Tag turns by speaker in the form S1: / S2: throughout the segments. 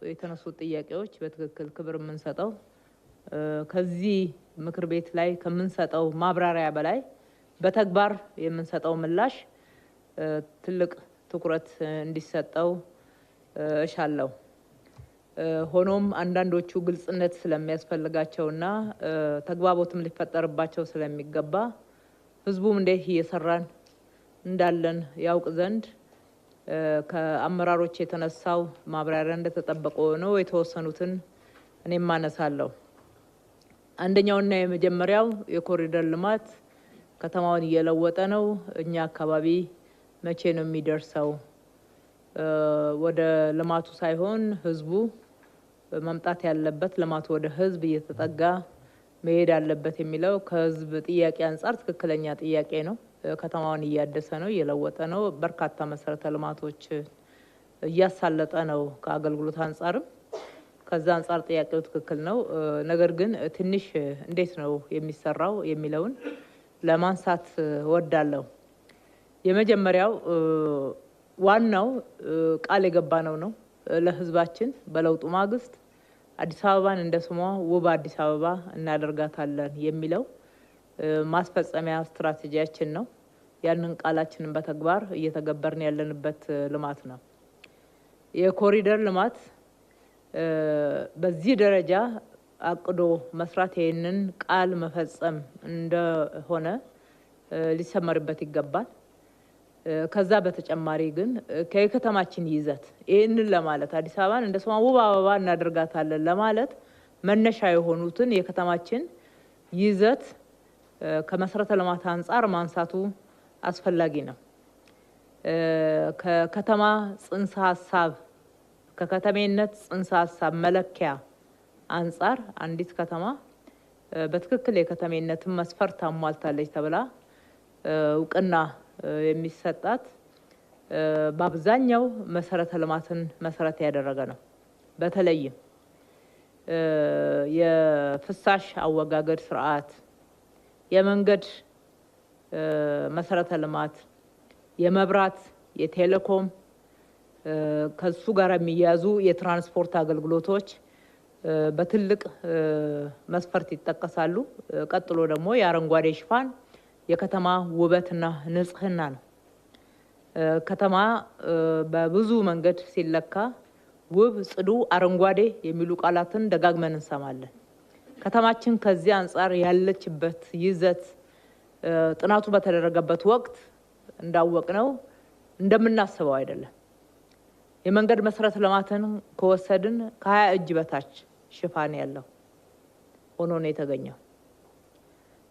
S1: የተነሱት ጥያቄዎች በትክክል ክብር የምንሰጠው፣ ከዚህ ምክር ቤት ላይ ከምንሰጠው ማብራሪያ በላይ በተግባር የምንሰጠው ምላሽ ትልቅ ትኩረት እንዲሰጠው እሻለሁ። ሆኖም አንዳንዶቹ ግልጽነት ስለሚያስፈልጋቸውና ተግባቦትም ሊፈጠርባቸው ስለሚገባ፣ ህዝቡም እንዴት እየሰራን እንዳለን ያውቅ ዘንድ ከአመራሮች የተነሳው ማብራሪያ እንደተጠበቀ ሆኖ የተወሰኑትን እኔም አነሳለሁ። አንደኛውና የመጀመሪያው የኮሪደር ልማት ከተማውን እየለወጠ ነው። እኛ አካባቢ መቼ ነው የሚደርሰው? ወደ ልማቱ ሳይሆን ህዝቡ መምጣት ያለበት፣ ልማቱ ወደ ህዝብ እየተጠጋ መሄድ አለበት የሚለው ከህዝብ ጥያቄ አንጻር ትክክለኛ ጥያቄ ነው። ከተማውን እያደሰ ነው፣ እየለወጠ ነው። በርካታ መሰረተ ልማቶች እያሳለጠ ነው። ከአገልግሎት አንጻርም ከዛ አንጻር ጥያቄው ትክክል ነው። ነገር ግን ትንሽ እንዴት ነው የሚሰራው የሚለውን ለማንሳት እወዳለሁ። የመጀመሪያው ዋናው ቃል የገባነው ነው ለህዝባችን፣ በለውጡ ማግስት አዲስ አበባን እንደ ስሟ ውብ አዲስ አበባ እናደርጋታለን የሚለው ማስፈጸሚያ ስትራቴጂያችን ነው። ያንን ቃላችንን በተግባር እየተገበርን ያለንበት ልማት ነው። የኮሪደር ልማት በዚህ ደረጃ አቅዶ መስራት ይህንን ቃል መፈጸም እንደሆነ ሊሰመርበት ይገባል። ከዛ በተጨማሪ ግን ከየከተማችን ይዘት ይህንን ለማለት፣ አዲስ አበባን እንደ ስሟ ውብ አበባ እናደርጋታለን ለማለት መነሻ የሆኑትን የከተማችን ይዘት ከመሰረተ ልማት አንጻር ማንሳቱ አስፈላጊ ነው። ከከተማ ጽንሰ ሀሳብ፣ ከከተሜነት ጽንሰ ሀሳብ መለኪያ አንጻር አንዲት ከተማ በትክክል የከተሜነትን መስፈርት አሟልታለች ተብላ እውቅና የሚሰጣት በአብዛኛው መሰረተ ልማትን መሰረት ያደረገ ነው። በተለይም የፍሳሽ አወጋገድ ስርዓት፣ የመንገድ መሰረተ ልማት፣ የመብራት፣ የቴሌኮም፣ ከሱ ጋር የሚያያዙ የትራንስፖርት አገልግሎቶች በትልቅ መስፈርት ይጠቀሳሉ። ቀጥሎ ደግሞ የአረንጓዴ ሽፋን፣ የከተማ ውበትና ንጽህና ነው። ከተማ በብዙ መንገድ ሲለካ ውብ፣ ጽዱ፣ አረንጓዴ የሚሉ ቃላትን ደጋግመን እንሰማለን። ከተማችን ከዚህ አንጻር ያለችበት ይዘት ጥናቱ በተደረገበት ወቅት እንዳወቅነው እንደምናስበው አይደለም። የመንገድ መሰረተ ልማትን ከወሰድን ከ20 እጅ በታች ሽፋን ያለው ሆኖ ነው የተገኘው።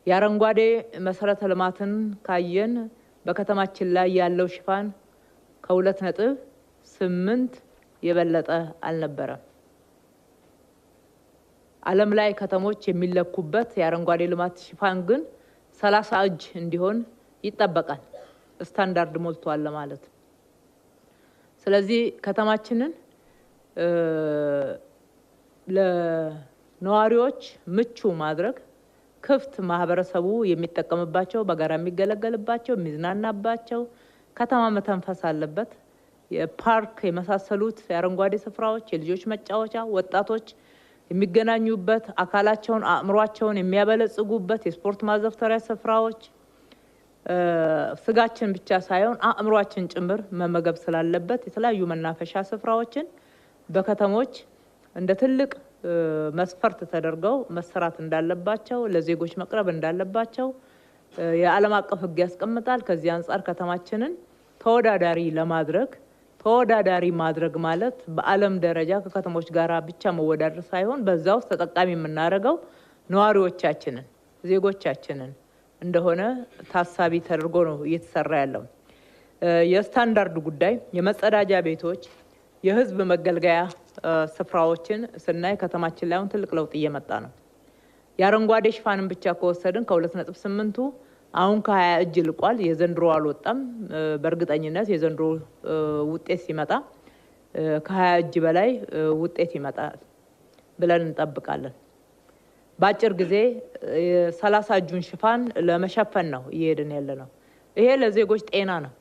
S1: የአረንጓዴ መሰረተ ልማትን ካየን በከተማችን ላይ ያለው ሽፋን ከ2.8 የበለጠ አልነበረም። ዓለም ላይ ከተሞች የሚለኩበት የአረንጓዴ ልማት ሽፋን ግን 30 እጅ እንዲሆን ይጠበቃል። ስታንዳርድ ሞልቷል ለማለት። ስለዚህ ከተማችንን ለነዋሪዎች ምቹ ማድረግ፣ ክፍት፣ ማህበረሰቡ የሚጠቀምባቸው፣ በጋራ የሚገለገልባቸው፣ የሚዝናናባቸው፣ ከተማ መተንፈስ አለበት። የፓርክ የመሳሰሉት የአረንጓዴ ስፍራዎች፣ የልጆች መጫወቻ፣ ወጣቶች የሚገናኙበት፣ አካላቸውን አእምሯቸውን የሚያበለጽጉበት የስፖርት ማዘውተሪያ ስፍራዎች፣ ስጋችን ብቻ ሳይሆን አእምሯችን ጭምር መመገብ ስላለበት የተለያዩ መናፈሻ ስፍራዎችን በከተሞች እንደ ትልቅ መስፈርት ተደርገው መሰራት እንዳለባቸው፣ ለዜጎች መቅረብ እንዳለባቸው የዓለም አቀፍ ሕግ ያስቀምጣል። ከዚህ አንጻር ከተማችንን ተወዳዳሪ ለማድረግ፣ ተወዳዳሪ ማድረግ ማለት በዓለም ደረጃ ከከተሞች ጋር ብቻ መወዳደር ሳይሆን በዛ ውስጥ ተጠቃሚ የምናደርገው ነዋሪዎቻችንን፣ ዜጎቻችንን እንደሆነ ታሳቢ ተደርጎ ነው እየተሰራ ያለው። የስታንዳርድ ጉዳይ፣ የመጸዳጃ ቤቶች፣ የህዝብ መገልገያ ስፍራዎችን ስናይ ከተማችን ላይ አሁን ትልቅ ለውጥ እየመጣ ነው። የአረንጓዴ ሽፋንን ብቻ ከወሰድን ከ2.8ቱ አሁን ከ20 እጅ ልቋል። የዘንድሮ አልወጣም። በእርግጠኝነት የዘንድሮ ውጤት ሲመጣ ከ20 እጅ በላይ ውጤት ይመጣል ብለን እንጠብቃለን። በአጭር ጊዜ የ30 እጁን ሽፋን ለመሸፈን ነው እየሄድን ያለ ነው። ይሄ ለዜጎች ጤና ነው።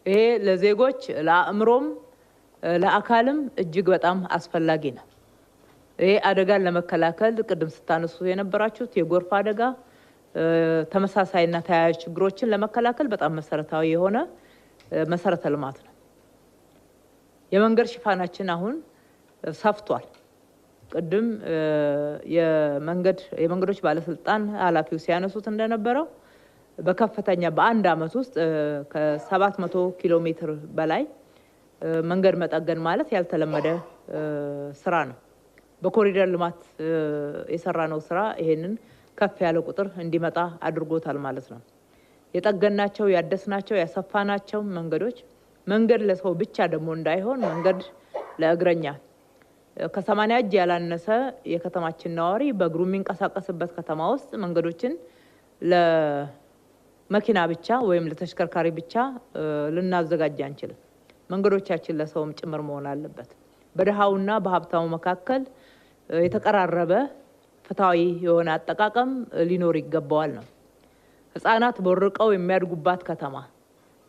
S1: ይሄ ለዜጎች ለአእምሮም ለአካልም እጅግ በጣም አስፈላጊ ነው። ይሄ አደጋን ለመከላከል ቅድም ስታነሱ የነበራችሁት የጎርፍ አደጋ ተመሳሳይና ተያያዥ ችግሮችን ለመከላከል በጣም መሰረታዊ የሆነ መሰረተ ልማት ነው። የመንገድ ሽፋናችን አሁን ሰፍቷል። ቅድም የመንገዶች ባለስልጣን ኃላፊው ሲያነሱት እንደነበረው በከፍተኛ በአንድ አመት ውስጥ ከ700 ኪሎ ሜትር በላይ መንገድ መጠገን ማለት ያልተለመደ ስራ ነው። በኮሪደር ልማት የሰራነው ስራ ይሄንን ከፍ ያለ ቁጥር እንዲመጣ አድርጎታል ማለት ነው። የጠገናቸው፣ ያደስናቸው፣ ያሰፋናቸው መንገዶች መንገድ ለሰው ብቻ ደግሞ እንዳይሆን መንገድ ለእግረኛ ከ80 እጅ ያላነሰ የከተማችን ነዋሪ በእግሩ የሚንቀሳቀስበት ከተማ ውስጥ መንገዶችን ለመኪና ብቻ ወይም ለተሽከርካሪ ብቻ ልናዘጋጅ አንችልም። መንገዶቻችን ለሰውም ጭምር መሆን አለበት። በድሃውና በሀብታሙ መካከል የተቀራረበ ፍትሃዊ የሆነ አጠቃቀም ሊኖር ይገባዋል ነው። ህፃናት ቦርቀው የሚያድጉባት ከተማ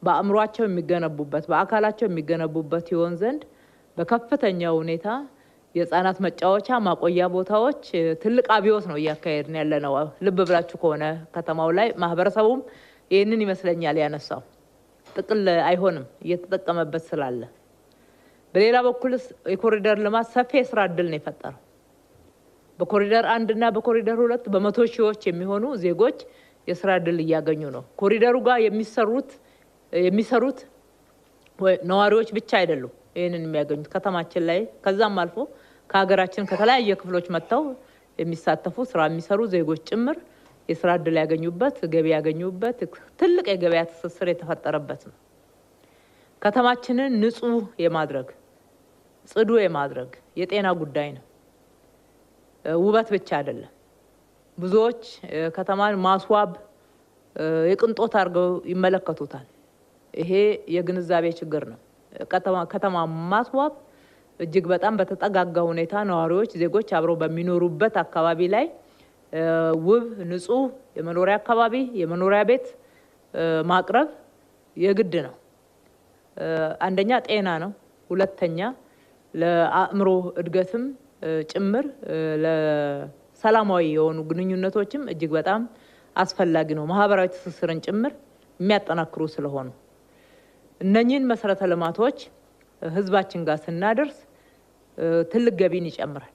S1: በአእምሯቸው የሚገነቡበት በአካላቸው የሚገነቡበት ይሆን ዘንድ በከፍተኛ ሁኔታ የህፃናት መጫወቻ ማቆያ ቦታዎች ትልቅ አብዮት ነው እያካሄድን ያለነው። ልብ ብላችሁ ከሆነ ከተማው ላይ ማህበረሰቡም ይህንን ይመስለኛል ያነሳው። ጥቅል አይሆንም እየተጠቀመበት ስላለ። በሌላ በኩል የኮሪደር ልማት ሰፊ የስራ እድል ነው የፈጠረው። በኮሪደር 1 እና በኮሪደር 2 በመቶ ሺዎች የሚሆኑ ዜጎች የስራ እድል እያገኙ ነው። ኮሪደሩ ጋር የሚሰሩት ነዋሪዎች ብቻ አይደሉም ይሄንን የሚያገኙት፣ ከተማችን ላይ ከዛም አልፎ ከሀገራችን ከተለያየ ክፍሎች መጥተው የሚሳተፉ ስራ የሚሰሩ ዜጎች ጭምር የስራ እድል ያገኙበት፣ ገቢ ያገኙበት፣ ትልቅ የገበያ ትስስር የተፈጠረበት ነው። ከተማችንን ንጹህ የማድረግ ጽዱ የማድረግ የጤና ጉዳይ ነው። ውበት ብቻ አይደለም። ብዙዎች ከተማን ማስዋብ የቅንጦት አድርገው ይመለከቱታል። ይሄ የግንዛቤ ችግር ነው። ከተማ ማስዋብ እጅግ በጣም በተጠጋጋ ሁኔታ ነዋሪዎች፣ ዜጎች አብረው በሚኖሩበት አካባቢ ላይ ውብ ንጹህ የመኖሪያ አካባቢ የመኖሪያ ቤት ማቅረብ የግድ ነው። አንደኛ ጤና ነው። ሁለተኛ ለአእምሮ እድገትም ጭምር ለሰላማዊ የሆኑ ግንኙነቶችም እጅግ በጣም አስፈላጊ ነው። ማህበራዊ ትስስርን ጭምር የሚያጠናክሩ ስለሆኑ እነኚህን መሰረተ ልማቶች ህዝባችን ጋር ስናደርስ ትልቅ ገቢን ይጨምራል።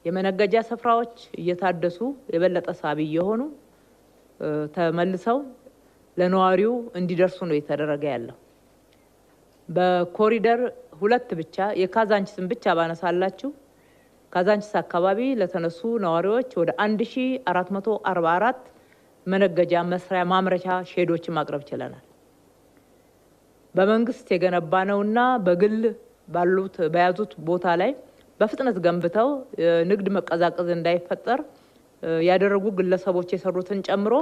S1: የመነገጃ ስፍራዎች እየታደሱ የበለጠ ሳቢ እየሆኑ ተመልሰው ለነዋሪው እንዲደርሱ ነው የተደረገ ያለው። በኮሪደር 2 ብቻ የካዛንቺስን ብቻ ባነሳላችሁ ካዛንቺስ አካባቢ ለተነሱ ነዋሪዎች ወደ 1444 መነገጃ መስሪያ ማምረቻ ሼዶችን ማቅረብ ችለናል። በመንግስት የገነባነውና በግል ባሉት በያዙት ቦታ ላይ በፍጥነት ገንብተው ንግድ መቀዛቀዝ እንዳይፈጠር ያደረጉ ግለሰቦች የሰሩትን ጨምሮ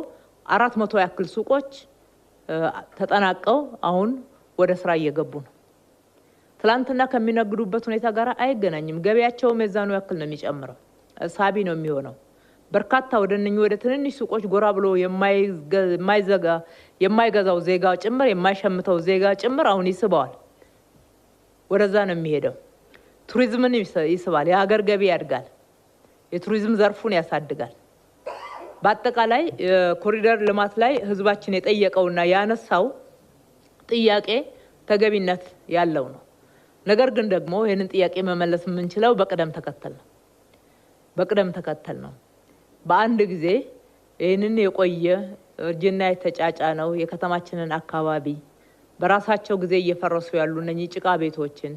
S1: 400 ያክል ሱቆች ተጠናቀው አሁን ወደ ስራ እየገቡ ነው። ትላንትና ከሚነግዱበት ሁኔታ ጋር አይገናኝም። ገበያቸው የዛኑ ያክል ነው የሚጨምረው፣ ሳቢ ነው የሚሆነው። በርካታ ወደ ትንንሽ ሱቆች ጎራ ብሎ የማይገዛው ዜጋ ጭምር የማይሸምተው ዜጋ ጭምር አሁን ይስበዋል። ወደዛ ነው የሚሄደው። ቱሪዝምን ይስባል። የሀገር ገቢ ያድጋል። የቱሪዝም ዘርፉን ያሳድጋል። በአጠቃላይ የኮሪደር ልማት ላይ ህዝባችን የጠየቀውና ያነሳው ጥያቄ ተገቢነት ያለው ነው። ነገር ግን ደግሞ ይሄንን ጥያቄ መመለስ የምንችለው በቅደም ተከተል ነው። በቅደም ተከተል ነው። በአንድ ጊዜ ይሄንን የቆየ እርጅና የተጫጫነው የከተማችንን አካባቢ በራሳቸው ጊዜ እየፈረሱ ያሉ እነኚህ ጭቃ ቤቶችን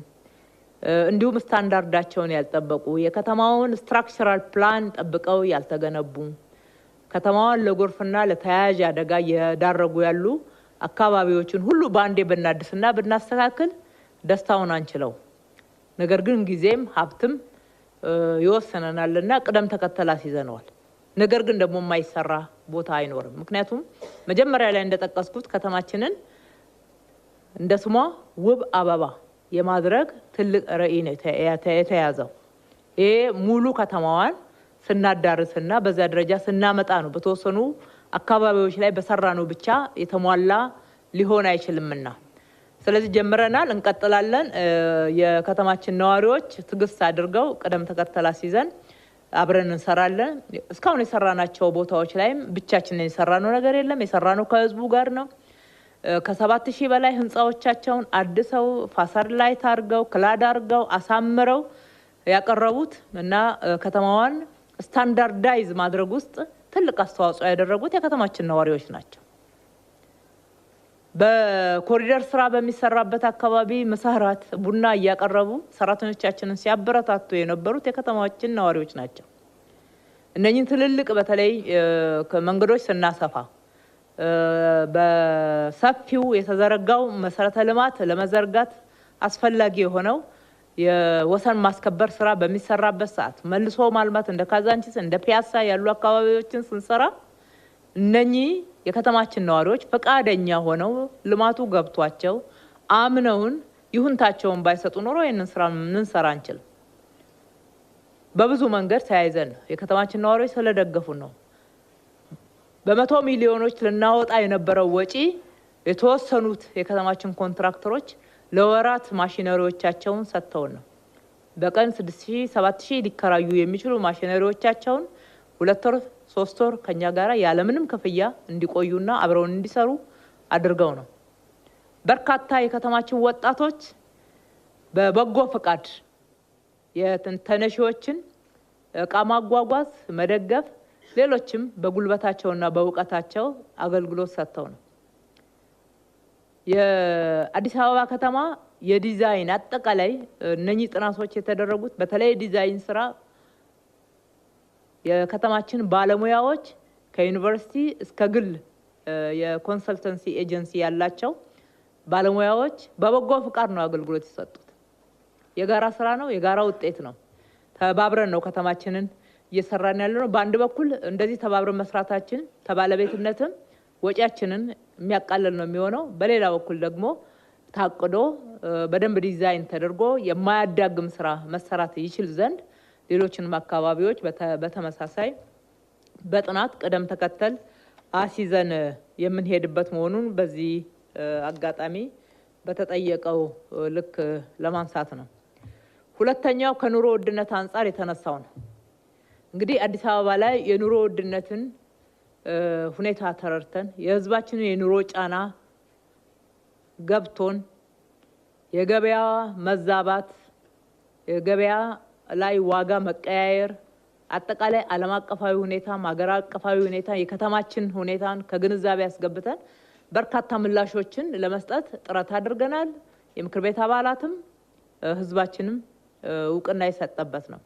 S1: እንዲሁም ስታንዳርዳቸውን ያልጠበቁ የከተማውን structural plan ጠብቀው ያልተገነቡ ከተማዋን ለጎርፍና ለተያያዥ አደጋ እየዳረጉ ያሉ አካባቢዎችን ሁሉ በአንዴ ብናድስና ብናስተካክል ደስታውን አንችለው። ነገር ግን ጊዜም ሀብትም ይወሰነናልና ቅደም ተከተል አስይዘነዋል። ነገር ግን ደግሞ የማይሰራ ቦታ አይኖርም። ምክንያቱም መጀመሪያ ላይ እንደጠቀስኩት ከተማችንን እንደ ስሟ ውብ አበባ የማድረግ ትልቅ ራዕይ ነው የተያዘው። ይሄ ሙሉ ከተማዋን ስናዳርስና በዛ ደረጃ ስናመጣ ነው። በተወሰኑ አካባቢዎች ላይ በሰራነው ብቻ የተሟላ ሊሆን አይችልምና ስለዚህ ጀምረናል፣ እንቀጥላለን። የከተማችን ነዋሪዎች ትዕግስት አድርገው ቅደም ተከተል አስይዘን አብረን እንሰራለን። እስካሁን የሰራናቸው ቦታዎች ላይም ብቻችንን የሰራነው ነገር የለም። የሰራነው ከህዝቡ ጋር ነው። ከ7000 በላይ ህንፃዎቻቸውን አድሰው facade light አድርገው clad አድርገው አሳምረው ያቀረቡት እና ከተማዋን standardize ማድረግ ውስጥ ትልቅ አስተዋጽኦ ያደረጉት የከተማችን ነዋሪዎች ናቸው። በኮሪደር ስራ በሚሰራበት አካባቢ ምሳ፣ እራት፣ ቡና እያቀረቡ ሰራተኞቻችንን ሲያበረታቱ የነበሩት የከተማችን ነዋሪዎች ናቸው። እነኝህን ትልልቅ በተለይ መንገዶች ስናሰፋ፣ በሰፊው የተዘረጋው መሰረተ ልማት ለመዘርጋት አስፈላጊ የሆነው የወሰን ማስከበር ስራ በሚሰራበት ሰዓት፣ መልሶ ማልማት እንደ ካዛንቺስ፣ እንደ ፒያሳ ያሉ አካባቢዎችን ስንሰራ እነኚህ የከተማችን ነዋሪዎች ፈቃደኛ ሆነው ልማቱ ገብቷቸው አምነውን ይሁንታቸውን ባይሰጡ ኖሮ ይህንን ስራ ልንሰራ አንችልም። በብዙ መንገድ ተያይዘን ነው፣ የከተማችን ነዋሪዎች ስለደገፉን ነው። በመቶ ሚሊዮኖች ልናወጣ የነበረው ወጪ የተወሰኑት የከተማችን ኮንትራክተሮች ለወራት ማሽነሪዎቻቸውን ሰጥተውን ነው። በቀን 6000፣ 7000 ሊከራዩ የሚችሉ ማሽነሪዎቻቸውን 2 ወር፣ 3 ወር ከኛ ጋር ያለምንም ክፍያ እንዲቆዩና አብረውን እንዲሰሩ አድርገው ነው። በርካታ የከተማችን ወጣቶች በበጎ ፈቃድ የተነሺዎችን እቃ ማጓጓዝ፣ መደገፍ፣ ሌሎችም በጉልበታቸውና በእውቀታቸው አገልግሎት ሰጥተው ነው። የአዲስ አበባ ከተማ የዲዛይን አጠቃላይ እነኚህ ጥናቶች የተደረጉት፣ በተለይ የዲዛይን ስራ የከተማችን ባለሙያዎች ከዩኒቨርሲቲ እስከ ግል የ consultancy agency ያላቸው ባለሙያዎች በበጎ ፍቃድ ነው አገልግሎት የሰጡት። የጋራ ስራ ነው፣ የጋራ ውጤት ነው። ተባብረን ነው ከተማችንን እየሰራን ያለ ነው። በአንድ በኩል እንደዚህ ተባብረን መስራታችን ከባለቤትነትም ወጪያችንን የሚያቃልል ነው የሚሆነው። በሌላ በኩል ደግሞ ታቅዶ በደንብ ዲዛይን ተደርጎ የማያዳግም ስራ መሰራት ይችል ዘንድ ሌሎችንም አካባቢዎች በተመሳሳይ በጥናት ቅደም ተከተል አሲዘን የምንሄድበት መሆኑን በዚህ አጋጣሚ በተጠየቀው ልክ ለማንሳት ነው። ሁለተኛው ከኑሮ ውድነት አንጻር የተነሳው ነው። እንግዲህ አዲስ አበባ ላይ የኑሮ ውድነትን ሁኔታ ተረድተን፣ የሕዝባችንን የኑሮ ጫና ገብቶን፣ የገበያ መዛባት፣ የገበያ ላይ ዋጋ መቀያየር፣ አጠቃላይ ዓለም አቀፋዊ ሁኔታ፣ ሀገር አቀፋዊ ሁኔታ፣ የከተማችን ሁኔታን ከግንዛቤ አስገብተን በርካታ ምላሾችን ለመስጠት ጥረት አድርገናል። የምክር ቤት አባላትም ህዝባችንም እውቅና የሰጠበት ነው።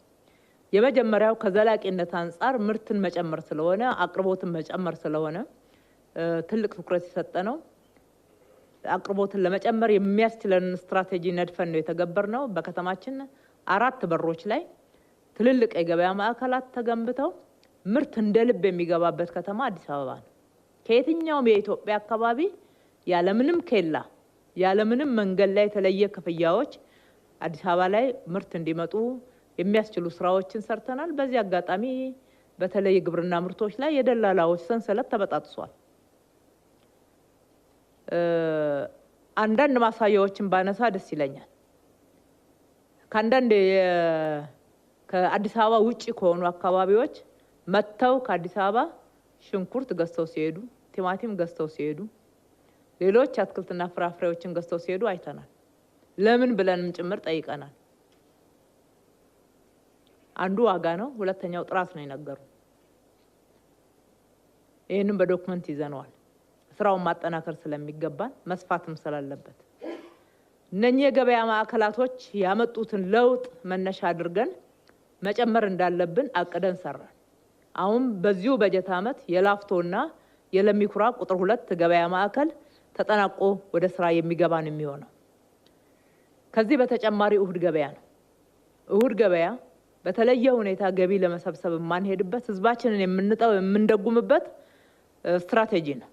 S1: የመጀመሪያው ከዘላቂነት አንጻር ምርትን መጨመር ስለሆነ፣ አቅርቦትን መጨመር ስለሆነ ትልቅ ትኩረት የሰጠ ነው። አቅርቦትን ለመጨመር የሚያስችለንን ስትራቴጂ ነድፈን ነው የተገበርነው። በከተማችን አራት በሮች ላይ ትልልቅ የገበያ ማዕከላት ተገንብተው ምርት እንደ ልብ የሚገባበት ከተማ አዲስ አበባ ነው። ከየትኛውም የኢትዮጵያ አካባቢ ያለምንም ኬላ፣ ያለምንም መንገድ ላይ የተለየ ክፍያዎች አዲስ አበባ ላይ ምርት እንዲመጡ የሚያስችሉ ስራዎችን ሰርተናል። በዚህ አጋጣሚ በተለይ የግብርና ምርቶች ላይ የደላላዎች ሰንሰለት ተበጣጥሷል። አንዳንድ ማሳያዎችን ባነሳ ደስ ይለኛል። ከአንዳንድ ከአዲስ አበባ ውጭ ከሆኑ አካባቢዎች መጥተው ከአዲስ አበባ ሽንኩርት ገዝተው ሲሄዱ፣ ቲማቲም ገዝተው ሲሄዱ፣ ሌሎች አትክልትና ፍራፍሬዎችን ገዝተው ሲሄዱ አይተናል። ለምን ብለንም ጭምር ጠይቀናል። አንዱ ዋጋ ነው፣ ሁለተኛው ጥራት ነው የነገሩ። ይህንም በ document ይዘነዋል። ስራውን ማጠናከር ስለሚገባን መስፋትም ስላለበት እነኚህ የገበያ ማዕከላቶች ያመጡትን ለውጥ መነሻ አድርገን መጨመር እንዳለብን አቅደን ሰራን። አሁን በዚሁ በጀት ዓመት የላፍቶና የለሚኩራ ቁጥር 2 ገበያ ማዕከል ተጠናቆ ወደ ስራ የሚገባ ነው የሚሆነው። ከዚህ በተጨማሪ እሁድ ገበያ ነው። እሁድ ገበያ በተለየ ሁኔታ ገቢ ለመሰብሰብ የማንሄድበት፣ ህዝባችንን የምንጠው የምንደጉምበት ስትራቴጂ ነው።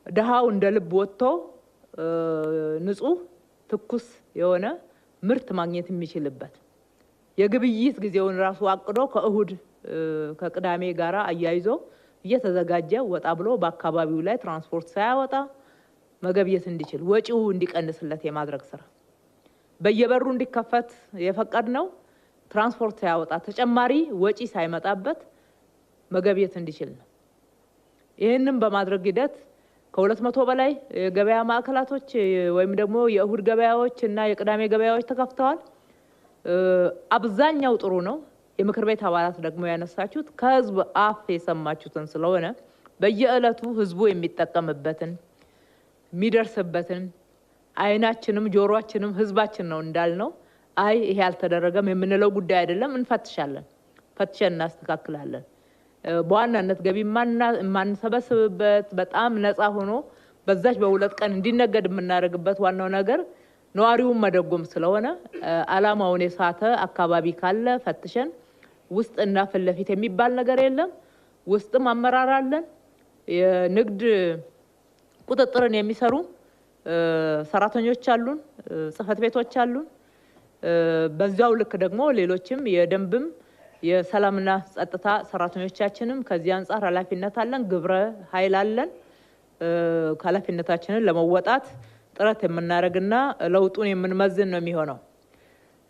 S1: ድሃው እንደ ልብ ወጥቶ ንጹህ ትኩስ የሆነ ምርት ማግኘት የሚችልበት፣ የግብይት ጊዜውን ራሱ አቅዶ ከእሁድ ከቅዳሜ ጋር አያይዞ እየተዘጋጀ ወጣ ብሎ በአካባቢው ላይ ትራንስፖርት ሳያወጣ፣ መገብየት እንዲችል ወጪው እንዲቀንስለት የማድረግ ስራ በየበሩ እንዲከፈት የፈቀድነው ትራንስፖርት ሳያወጣ ተጨማሪ ወጪ ሳይመጣበት መገብየት እንዲችል ነው። ይህንን በማድረግ ሂደት ከ200 በላይ የገበያ ማዕከላቶች ወይም ደግሞ የእሁድ ገበያዎች እና የቅዳሜ ገበያዎች ተከፍተዋል። አብዛኛው ጥሩ ነው። የምክር ቤት አባላት ደግሞ ያነሳችሁት ከህዝብ አፍ የሰማችሁትን ስለሆነ በየዕለቱ ህዝቡ የሚጠቀምበትን የሚደርስበትን አይናችንም ጆሮአችንም ህዝባችን ነው እንዳልነው አይ ይሄ አልተደረገም የምንለው ጉዳይ አይደለም። እንፈትሻለን፣ ፈትሸን እናስተካክላለን። በዋናነት ገቢ የማንሰበስብበት በጣም ነፃ ሆኖ በዛች በሁለት ቀን እንዲነገድ የምናደርግበት ዋናው ነገር ነዋሪውን መደጎም ስለሆነ ዓላማውን የሳተ አካባቢ ካለ ፈትሸን ውስጥና ፊት ለፊት የሚባል ነገር የለም። ውስጥም አመራር አለን። የንግድ ቁጥጥርን የሚሰሩ ሰራተኞች አሉን፣ ጽህፈት ቤቶች አሉን። በዚያው ልክ ደግሞ ሌሎችም የደንብም የሰላምና ጸጥታ ሰራተኞቻችንም ከዚህ አንጻር ኃላፊነት አለን፣ ግብረ ኃይል አለን። ኃላፊነታችንን ለመወጣት ጥረት የምናደርግና ለውጡን የምንመዝን ነው የሚሆነው።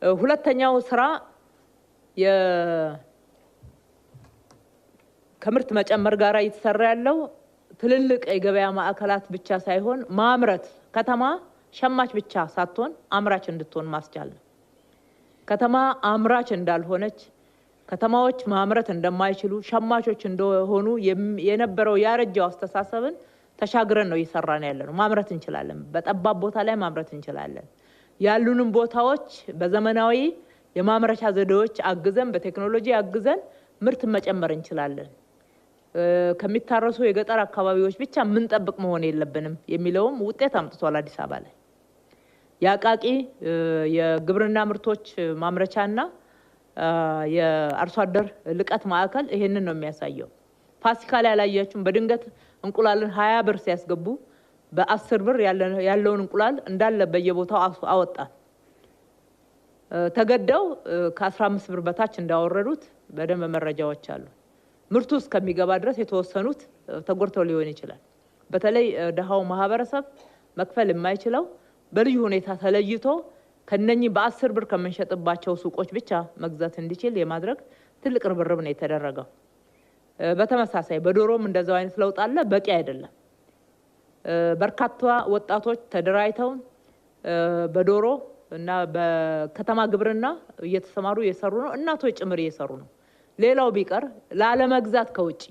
S1: ሁለተኛው ስራ ከምርት መጨመር ጋር እየተሰራ ያለው ትልልቅ የገበያ ማዕከላት ብቻ ሳይሆን ማምረት ከተማ ሸማች ብቻ ሳትሆን አምራች እንድትሆን ማስቻል ነው። ከተማ አምራች እንዳልሆነች፣ ከተማዎች ማምረት እንደማይችሉ ሸማቾች እንደሆኑ የነበረው ያረጀው አስተሳሰብን ተሻግረን ነው እየሰራን ያለነው። ማምረት እንችላለን። በጠባብ ቦታ ላይ ማምረት እንችላለን። ያሉንም ቦታዎች በዘመናዊ የማምረቻ ዘዴዎች አግዘን፣ በቴክኖሎጂ አግዘን ምርት መጨመር እንችላለን። ከሚታረሱ የገጠር አካባቢዎች ብቻ የምንጠብቅ መሆን የለብንም የሚለውም ውጤት አምጥቷል። አዲስ አበባ ላይ የአቃቂ የግብርና ምርቶች ማምረቻና የአርሶ አደር ልቀት ማዕከል ይሄንን ነው የሚያሳየው። ፋሲካ ላይ ያላያችሁም? በድንገት እንቁላልን 20 ብር ሲያስገቡ በ10 ብር ያለውን እንቁላል እንዳለ በየቦታው አወጣ። ተገደው ከ15 ብር በታች እንዳወረዱት በደንብ መረጃዎች አሉ። ምርቱ እስከሚገባ ድረስ የተወሰኑት ተጎድተው ሊሆን ይችላል። በተለይ ድሃው ማህበረሰብ መክፈል የማይችለው በልዩ ሁኔታ ተለይቶ ከነኚህ በ10 ብር ከምንሸጥባቸው ሱቆች ብቻ መግዛት እንዲችል የማድረግ ትልቅ ርብርብ ነው የተደረገው። በተመሳሳይ በዶሮም እንደዛው አይነት ለውጥ አለ። በቂ አይደለም። በርካታ ወጣቶች ተደራጅተው በዶሮ እና በከተማ ግብርና እየተሰማሩ እየሰሩ ነው። እናቶች ጭምር እየሰሩ ነው። ሌላው ቢቀር ላለመግዛት ከውጭ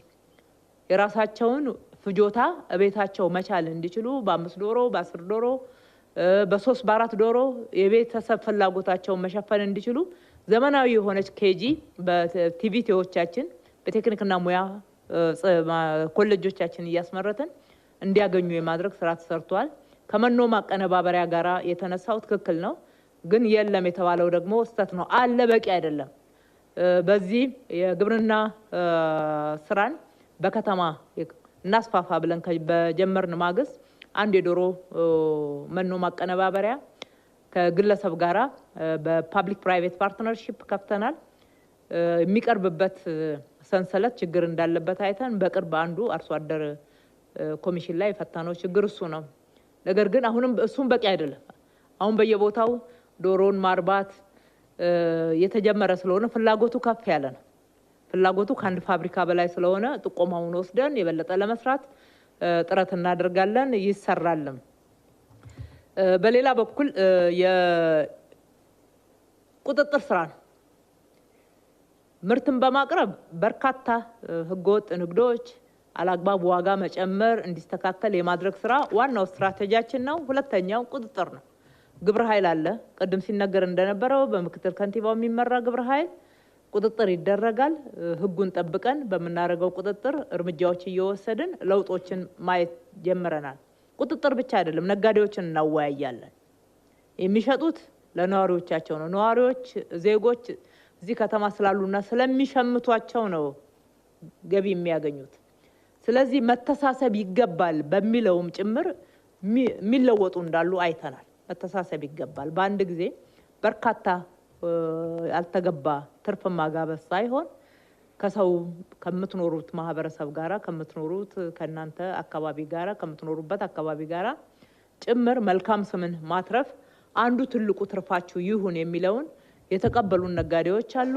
S1: የራሳቸውን ፍጆታ እቤታቸው መቻል እንዲችሉ በ5 ዶሮ፣ በ10 ዶሮ፣ በ3 በ4 ዶሮ የቤተሰብ ፍላጎታቸውን መሸፈን እንዲችሉ ዘመናዊ የሆነች ኬጂ በቲቪቲዎቻችን በቴክኒክና ሙያ ኮሌጆቻችን እያስመረትን እንዲያገኙ የማድረግ ስራ ተሰርቷል። ከመኖ ማቀነባበሪያ ጋራ የተነሳው ትክክል ነው፣ ግን የለም የተባለው ደግሞ ስህተት ነው። አለ፣ በቂ አይደለም። በዚህ የግብርና ስራን በከተማ እናስፋፋ ብለን በጀመርን ማግስት አንድ የዶሮ መኖ ማቀነባበሪያ ከግለሰብ ጋራ በ public private partnership ከፍተናል። የሚቀርብበት ሰንሰለት ችግር እንዳለበት አይተን በቅርብ አንዱ አርሶ አደር ኮሚሽን ላይ የፈታነው ችግር እሱ ነው። ነገር ግን አሁንም እሱም በቂ አይደለም። አሁን በየቦታው ዶሮን ማርባት የተጀመረ ስለሆነ ፍላጎቱ ከፍ ያለ ነው። ፍላጎቱ ከአንድ ፋብሪካ በላይ ስለሆነ ጥቆማውን ወስደን የበለጠ ለመስራት ጥረት እናደርጋለን፣ ይሰራልም። በሌላ በኩል የቁጥጥር ስራ ነው። ምርትን በማቅረብ በርካታ ህገወጥ ንግዶች፣ አላግባብ ዋጋ መጨመር እንዲስተካከል የማድረግ ስራ ዋናው ስትራቴጂያችን ነው። ሁለተኛው ቁጥጥር ነው። ግብረ ኃይል አለ። ቅድም ሲነገር እንደነበረው በምክትል ከንቲባው የሚመራ ግብረ ኃይል ቁጥጥር ይደረጋል። ህጉን ጠብቀን በምናደርገው ቁጥጥር እርምጃዎች እየወሰድን ለውጦችን ማየት ጀምረናል። ቁጥጥር ብቻ አይደለም፣ ነጋዴዎችን እናወያያለን። የሚሸጡት ለነዋሪዎቻቸው ነው። ነዋሪዎች ዜጎች እዚህ ከተማ ስላሉና ስለሚሸምቷቸው ነው ገቢ የሚያገኙት። ስለዚህ መተሳሰብ ይገባል በሚለውም ጭምር የሚለወጡ እንዳሉ አይተናል። መተሳሰብ ይገባል። በአንድ ጊዜ በርካታ ያልተገባ ትርፍ ማጋበስ ሳይሆን ከሰው ከምትኖሩት ማህበረሰብ ጋራ፣ ከምትኖሩት ከእናንተ አካባቢ ጋራ፣ ከምትኖሩበት አካባቢ ጋራ ጭምር መልካም ስምን ማትረፍ አንዱ ትልቁ ትርፋችሁ ይሁን የሚለውን የተቀበሉን ነጋዴዎች አሉ።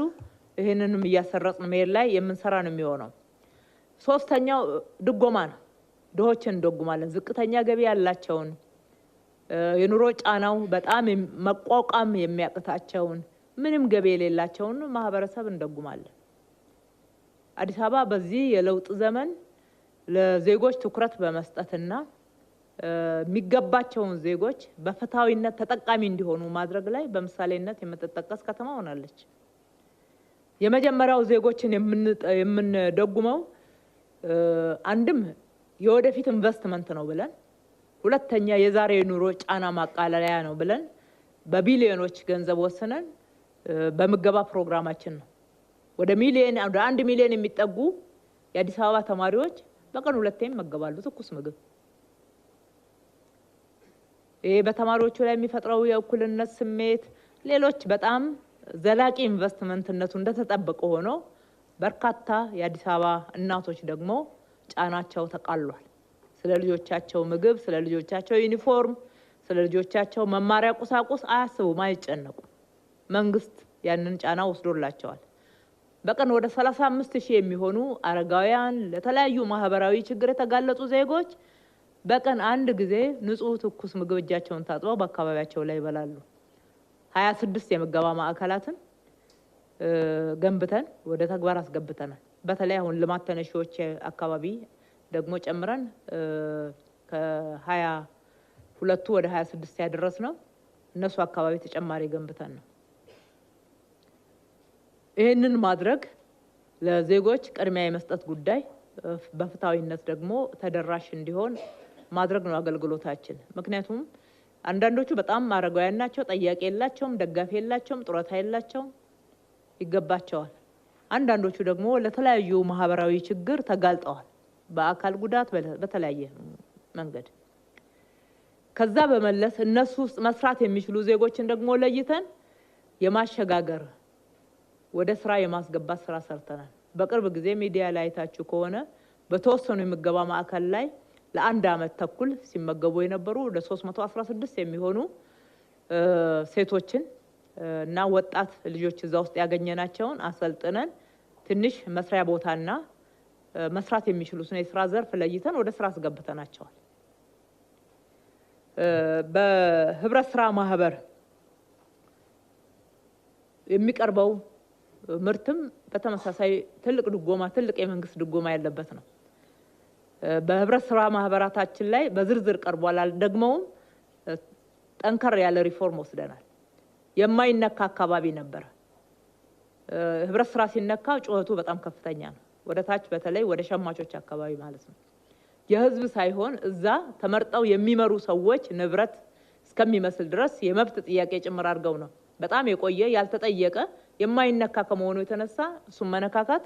S1: ይህንንም እያሰረጽን መሄድ ላይ የምንሰራ ነው የሚሆነው። ሶስተኛው ድጎማ ነው። ድሆችን እንደጉማለን። ዝቅተኛ ገቢ ያላቸውን፣ የኑሮ ጫናው በጣም መቋቋም የሚያቅታቸውን፣ ምንም ገቢ የሌላቸውን ማህበረሰብ እንደጉማለን። አዲስ አበባ በዚህ የለውጥ ዘመን ለዜጎች ትኩረት በመስጠትና የሚገባቸውን ዜጎች በፍትሐዊነት ተጠቃሚ እንዲሆኑ ማድረግ ላይ በምሳሌነት የምትጠቀስ ከተማ ሆናለች። የመጀመሪያው ዜጎችን የምንደጉመው አንድም የወደፊት ኢንቨስትመንት ነው ብለን፣ ሁለተኛ የዛሬ የኑሮ ጫና ማቃለያ ነው ብለን በቢሊዮኖች ገንዘብ ወስነን በምገባ ፕሮግራማችን ነው። ወደ ሚሊዮን፣ ወደ 1 ሚሊዮን የሚጠጉ የአዲስ አበባ ተማሪዎች በቀን ሁለቴ ይመገባሉ ትኩስ ምግብ። ይሄ በተማሪዎቹ ላይ የሚፈጥረው የእኩልነት ስሜት፣ ሌሎች በጣም ዘላቂ ኢንቨስትመንትነቱ እንደተጠበቀ ሆኖ በርካታ የአዲስ አበባ እናቶች ደግሞ ጫናቸው ተቃሏል። ስለ ልጆቻቸው ምግብ፣ ስለ ልጆቻቸው ዩኒፎርም፣ ስለ ልጆቻቸው መማሪያ ቁሳቁስ አያስቡም፣ አይጨነቁም። መንግስት ያንን ጫና ወስዶላቸዋል። በቀን ወደ 35 ሺህ የሚሆኑ አረጋውያን፣ ለተለያዩ ማህበራዊ ችግር የተጋለጡ ዜጎች በቀን አንድ ጊዜ ንጹህ ትኩስ ምግብ እጃቸውን ታጥበው በአካባቢያቸው ላይ ይበላሉ። 26 የምገባ ማዕከላትን ገንብተን ወደ ተግባር አስገብተናል። በተለይ አሁን ልማት ተነሺዎች አካባቢ ደግሞ ጨምረን ከ22ቱ ወደ 26 ያደረስ ነው። እነሱ አካባቢ ተጨማሪ ገንብተን ነው። ይህንን ማድረግ ለዜጎች ቅድሚያ የመስጠት ጉዳይ፣ በፍትሐዊነት ደግሞ ተደራሽ እንዲሆን ማድረግ ነው አገልግሎታችን። ምክንያቱም አንዳንዶቹ በጣም አረጋውያን ናቸው፣ ጠያቂ የላቸውም፣ ደጋፊ የላቸውም፣ ጡረታ የላቸውም፣ ይገባቸዋል። አንዳንዶቹ ደግሞ ለተለያዩ ማህበራዊ ችግር ተጋልጠዋል፣ በአካል ጉዳት፣ በተለያየ መንገድ። ከዛ በመለስ እነሱ ውስጥ መስራት የሚችሉ ዜጎችን ደግሞ ለይተን የማሸጋገር፣ ወደ ስራ የማስገባት ስራ ሰርተናል። በቅርብ ጊዜ ሚዲያ ላይ አይታችሁ ከሆነ በተወሰኑ የምገባ ማዕከል ላይ ለአንድ አመት ተኩል ሲመገቡ የነበሩ ወደ 316 የሚሆኑ ሴቶችን እና ወጣት ልጆች እዛ ውስጥ ያገኘናቸውን አሰልጥነን ትንሽ መስሪያ ቦታና መስራት የሚችሉትን የስራ ዘርፍ ለይተን ወደ ስራ አስገብተናቸዋል። በህብረት ስራ ማህበር የሚቀርበው ምርትም በተመሳሳይ ትልቅ ድጎማ፣ ትልቅ የመንግስት ድጎማ ያለበት ነው። በህብረት ስራ ማህበራታችን ላይ በዝርዝር ቀርቧል። ደግመውም ጠንከር ያለ ሪፎርም ወስደናል። የማይነካ አካባቢ ነበረ። ህብረት ስራ ሲነካ ጩኸቱ በጣም ከፍተኛ ነው። ወደ ታች በተለይ ወደ ሸማቾች አካባቢ ማለት ነው። የህዝብ ሳይሆን እዛ ተመርጠው የሚመሩ ሰዎች ንብረት እስከሚመስል ድረስ የመብት ጥያቄ ጭምር አድርገው ነው። በጣም የቆየ፣ ያልተጠየቀ፣ የማይነካ ከመሆኑ የተነሳ እሱን መነካካት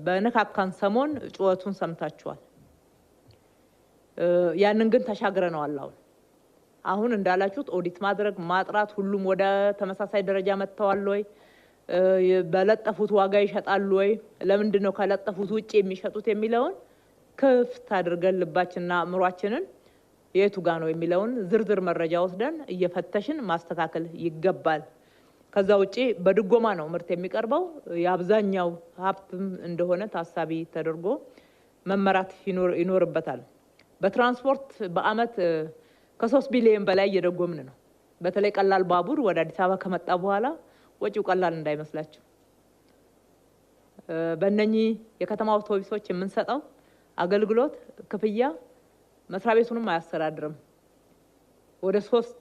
S1: በነካካን ሰሞን ጩኸቱን ሰምታችኋል። ያንን ግን ተሻግረነዋል። አሁን እንዳላችሁት ኦዲት ማድረግ፣ ማጥራት፣ ሁሉም ወደ ተመሳሳይ ደረጃ መጥተዋል ወይ? በለጠፉት ዋጋ ይሸጣሉ ወይ? ለምንድን ነው ከለጠፉት ውጭ የሚሸጡት የሚለውን ክፍት አድርገን ልባችንና አእምሯችንን የቱ ጋ ነው የሚለውን ዝርዝር መረጃ ወስደን እየፈተሽን ማስተካከል ይገባል። ከዛ ውጪ በድጎማ ነው ምርት የሚቀርበው። የአብዛኛው ሀብትም እንደሆነ ታሳቢ ተደርጎ መመራት ይኖርበታል። በትራንስፖርት በአመት ከ3 ቢሊዮን በላይ እየደጎምን ነው። በተለይ ቀላል ባቡር ወደ አዲስ አበባ ከመጣ በኋላ ወጪው ቀላል እንዳይመስላችሁ። በእነኚህ የከተማ አውቶቡሶች የምንሰጠው አገልግሎት ክፍያ መስሪያ ቤቱንም አያስተዳድርም። ወደ 3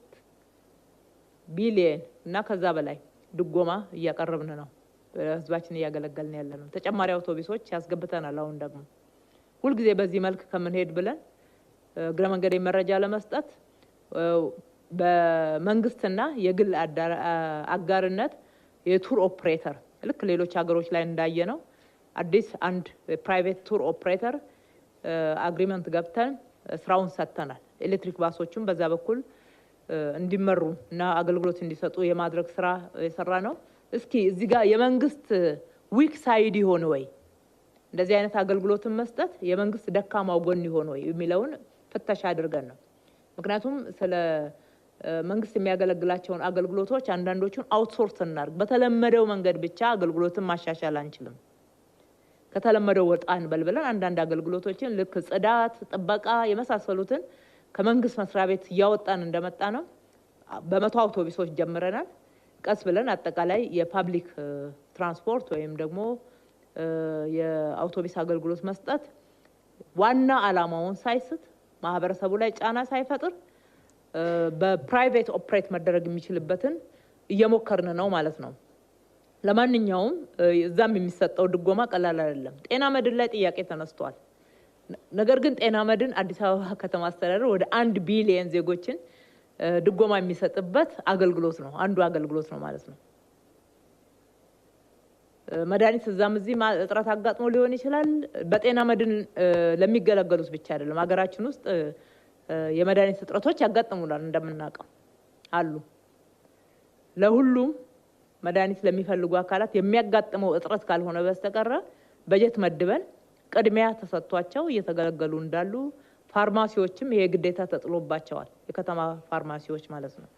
S1: ቢሊየን እና ከዛ በላይ ድጎማ እያቀረብን ነው። ህዝባችን እያገለገልን ያለ ነው። ተጨማሪ አውቶቡሶች ያስገብተናል። አሁን ደግሞ ሁልጊዜ በዚህ መልክ ከምንሄድ ብለን እግረ መንገድ መረጃ ለመስጠት በመንግስትና የግል አጋርነት የ tour operator ልክ ሌሎች ሀገሮች ላይ እንዳየነው አዲስ አንድ private tour operator agreement ገብተን ስራውን ሰጥተናል። ኤሌክትሪክ ባሶቹም በዛ በኩል እንዲመሩ እና አገልግሎት እንዲሰጡ የማድረግ ስራ የሰራ ነው። እስኪ እዚህ ጋር የመንግስት weak side ይሆን ወይ፣ እንደዚህ አይነት አገልግሎትን መስጠት የመንግስት ደካማው ጎን ይሆን ወይ የሚለውን ፍተሻ አድርገን ነው። ምክንያቱም ስለ መንግስት የሚያገለግላቸውን አገልግሎቶች አንዳንዶቹን outsource እናድርግ። በተለመደው መንገድ ብቻ አገልግሎትን ማሻሻል አንችልም። ከተለመደው ወጣ እንበል ብለን አንዳንድ አገልግሎቶችን ልክ ጽዳት፣ ጥበቃ የመሳሰሉትን ከመንግስት መስሪያ ቤት እያወጣን እንደመጣ ነው። በ100 አውቶቡሶች ጀምረናል። ቀስ ብለን አጠቃላይ የ public transport ወይም ደግሞ የአውቶቡስ አገልግሎት መስጠት ዋና ዓላማውን ሳይስት፣ ማህበረሰቡ ላይ ጫና ሳይፈጥር በ private operate መደረግ የሚችልበትን እየሞከርን ነው ማለት ነው። ለማንኛውም እዛም የሚሰጠው ድጎማ ቀላል አይደለም። ጤና መድን ላይ ጥያቄ ተነስቷል። ነገር ግን ጤና መድን አዲስ አበባ ከተማ አስተዳደር ወደ 1 ቢሊየን ዜጎችን ድጎማ የሚሰጥበት አገልግሎት ነው፣ አንዱ አገልግሎት ነው ማለት ነው። መድኃኒት እዛም እዚህ እጥረት አጋጥሞ ሊሆን ይችላል። በጤና መድን ለሚገለገሉት ብቻ አይደለም። ሀገራችን ውስጥ የመድኃኒት እጥረቶች ያጋጥሙናል እንደምናውቀው አሉ። ለሁሉም መድኃኒት ለሚፈልጉ አካላት የሚያጋጥመው እጥረት ካልሆነ በስተቀረ በጀት መድበን ቅድሚያ ተሰጥቷቸው እየተገለገሉ እንዳሉ፣ ፋርማሲዎችም ይሄ ግዴታ ተጥሎባቸዋል። የከተማ ፋርማሲዎች ማለት ነው።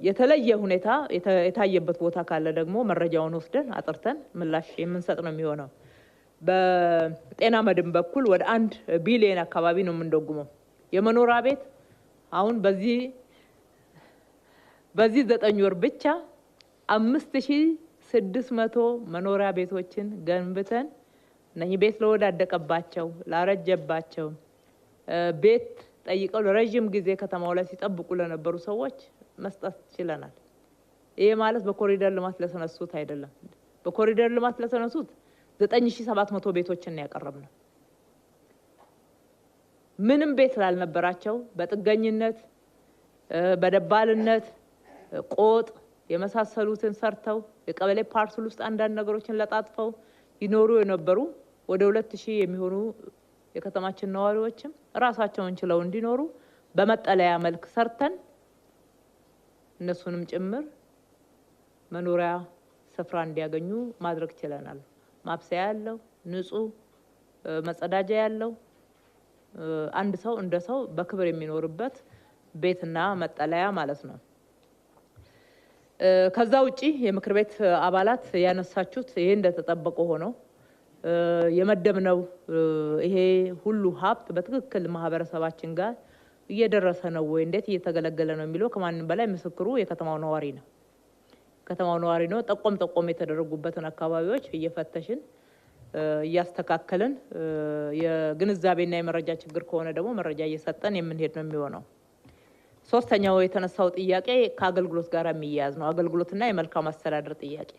S1: የተለየ ሁኔታ የታየበት ቦታ ካለ ደግሞ መረጃውን ወስደን አጥርተን ምላሽ የምንሰጥ ነው የሚሆነው። በጤና መድን በኩል ወደ 1 ቢሊየን አካባቢ ነው የምንደጉመው። የመኖሪያ ቤት አሁን በዚህ 9 ወር ብቻ 5600 መኖሪያ ቤቶችን ገንብተን እነኚህ ቤት ለወዳደቀባቸው፣ ላረጀባቸው፣ ቤት ጠይቀው ለረዥም ጊዜ ከተማው ላይ ሲጠብቁ ለነበሩ ሰዎች መስጠት ችለናል። ይሄ ማለት በኮሪደር ልማት ለተነሱት አይደለም። በኮሪደር ልማት ለተነሱት 9700 ቤቶችን ያቀረብነው። ምንም ቤት ላልነበራቸው በጥገኝነት፣ በደባልነት፣ ቆጥ የመሳሰሉትን ሰርተው የቀበሌ parcel ውስጥ አንዳንድ ነገሮችን ለጣጥፈው ይኖሩ የነበሩ ወደ 2000 የሚሆኑ የከተማችን ነዋሪዎችም ራሳቸውን ችለው እንዲኖሩ በመጠለያ መልክ ሰርተን እነሱንም ጭምር መኖሪያ ስፍራ እንዲያገኙ ማድረግ ችለናል። ማብሰያ ያለው፣ ንጹህ መጸዳጃ ያለው፣ አንድ ሰው እንደ ሰው በክብር የሚኖርበት ቤትና መጠለያ ማለት ነው። ከዛ ውጪ የምክር ቤት አባላት ያነሳችሁት ይሄ እንደተጠበቀ ሆኖ የመደብነው ይሄ ሁሉ ሀብት በትክክል ማህበረሰባችን ጋር እየደረሰ ነው ወይ፣ እንዴት እየተገለገለ ነው የሚለው ከማንም በላይ ምስክሩ የከተማው ነዋሪ ነው። ከተማው ነዋሪ ነው። ጠቆም ጠቆም የተደረጉበትን አካባቢዎች እየፈተሽን እያስተካከልን፣ የግንዛቤና የመረጃ ችግር ከሆነ ደግሞ መረጃ እየሰጠን የምንሄድ ነው የሚሆነው። ሶስተኛው የተነሳው ጥያቄ ከአገልግሎት ጋር የሚያያዝ ነው። አገልግሎትና የመልካም አስተዳደር ጥያቄ።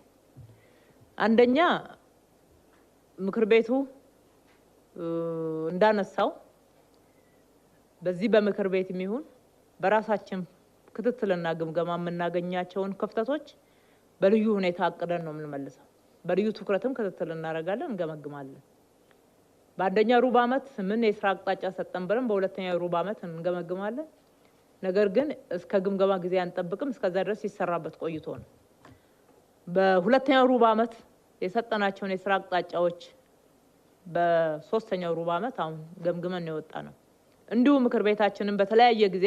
S1: አንደኛ ምክር ቤቱ እንዳነሳው በዚህ በምክር ቤት የሚሆን በራሳችን ክትትልና ግምገማ የምናገኛቸውን ክፍተቶች በልዩ ሁኔታ አቅደን ነው የምንመልሰው። በልዩ ትኩረትም ክትትል እናደርጋለን፣ እንገመግማለን። በአንደኛ ሩብ ዓመት ምን የስራ አቅጣጫ ሰጠን ብለን በሁለተኛ ሩብ ዓመት እንገመግማለን። ነገር ግን እስከ ግምገማ ጊዜ አንጠብቅም። እስከዛ ድረስ ሲሰራበት ቆይቶ ነው። በሁለተኛው ሩብ ዓመት የሰጠናቸውን የስራ አቅጣጫዎች በሶስተኛው ሩብ ዓመት አሁን ገምግመን ነው የወጣ ነው። እንዲሁም ምክር ቤታችንን በተለያየ ጊዜ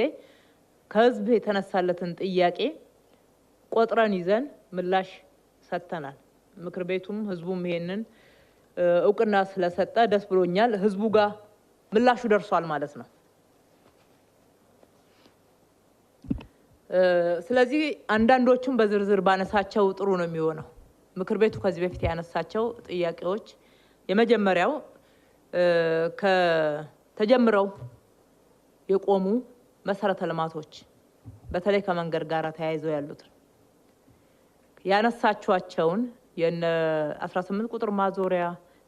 S1: ከህዝብ የተነሳለትን ጥያቄ ቆጥረን ይዘን ምላሽ ሰጥተናል። ምክር ቤቱም ህዝቡም ይሄንን እውቅና ስለሰጠ ደስ ብሎኛል። ህዝቡ ጋር ምላሹ ደርሷል ማለት ነው። ስለዚህ አንዳንዶቹም በዝርዝር ባነሳቸው ጥሩ ነው የሚሆነው። ምክር ቤቱ ከዚህ በፊት ያነሳቸው ጥያቄዎች የመጀመሪያው ከተጀምረው የቆሙ መሰረተ ልማቶች በተለይ ከመንገድ ጋር ተያይዘው ያሉት ያነሳቸዋቸውን የነ 18 ቁጥር ማዞሪያ፣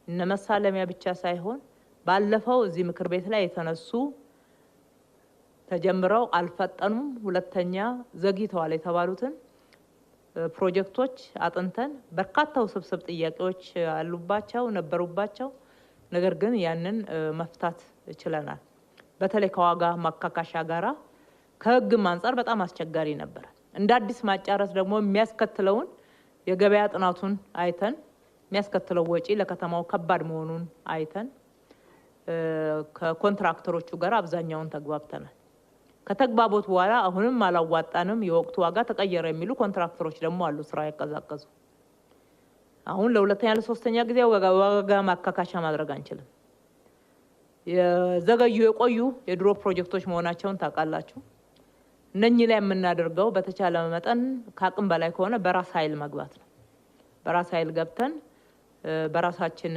S1: እነ መሳለሚያ ብቻ ሳይሆን ባለፈው እዚህ ምክር ቤት ላይ የተነሱ ተጀምረው አልፈጠኑም፣ ሁለተኛ ዘግይተዋል የተባሉትን ፕሮጀክቶች አጥንተን በርካታ ውስብስብ ጥያቄዎች አሉባቸው ነበሩባቸው። ነገር ግን ያንን መፍታት ችለናል። በተለይ ከዋጋ ማካካሻ ጋራ ከህግም አንጻር በጣም አስቸጋሪ ነበር። እንደ አዲስ ማጫረስ ደግሞ የሚያስከትለውን የገበያ ጥናቱን አይተን የሚያስከትለው ወጪ ለከተማው ከባድ መሆኑን አይተን ከኮንትራክተሮቹ ጋር አብዛኛውን ተግባብተናል። ከተግባቦት በኋላ አሁንም አላዋጣንም፣ የወቅቱ ዋጋ ተቀየረ የሚሉ ኮንትራክተሮች ደግሞ አሉ፣ ስራ ያቀዛቀዙ። አሁን ለሁለተኛ ለሶስተኛ ጊዜ ዋጋ ማካካሻ ማድረግ አንችልም። የዘገዩ የቆዩ የድሮ ፕሮጀክቶች መሆናቸውን ታውቃላችሁ። እነኚህ ላይ የምናደርገው በተቻለ መጠን ከአቅም በላይ ከሆነ በራስ ኃይል መግባት ነው። በራስ ኃይል ገብተን በራሳችን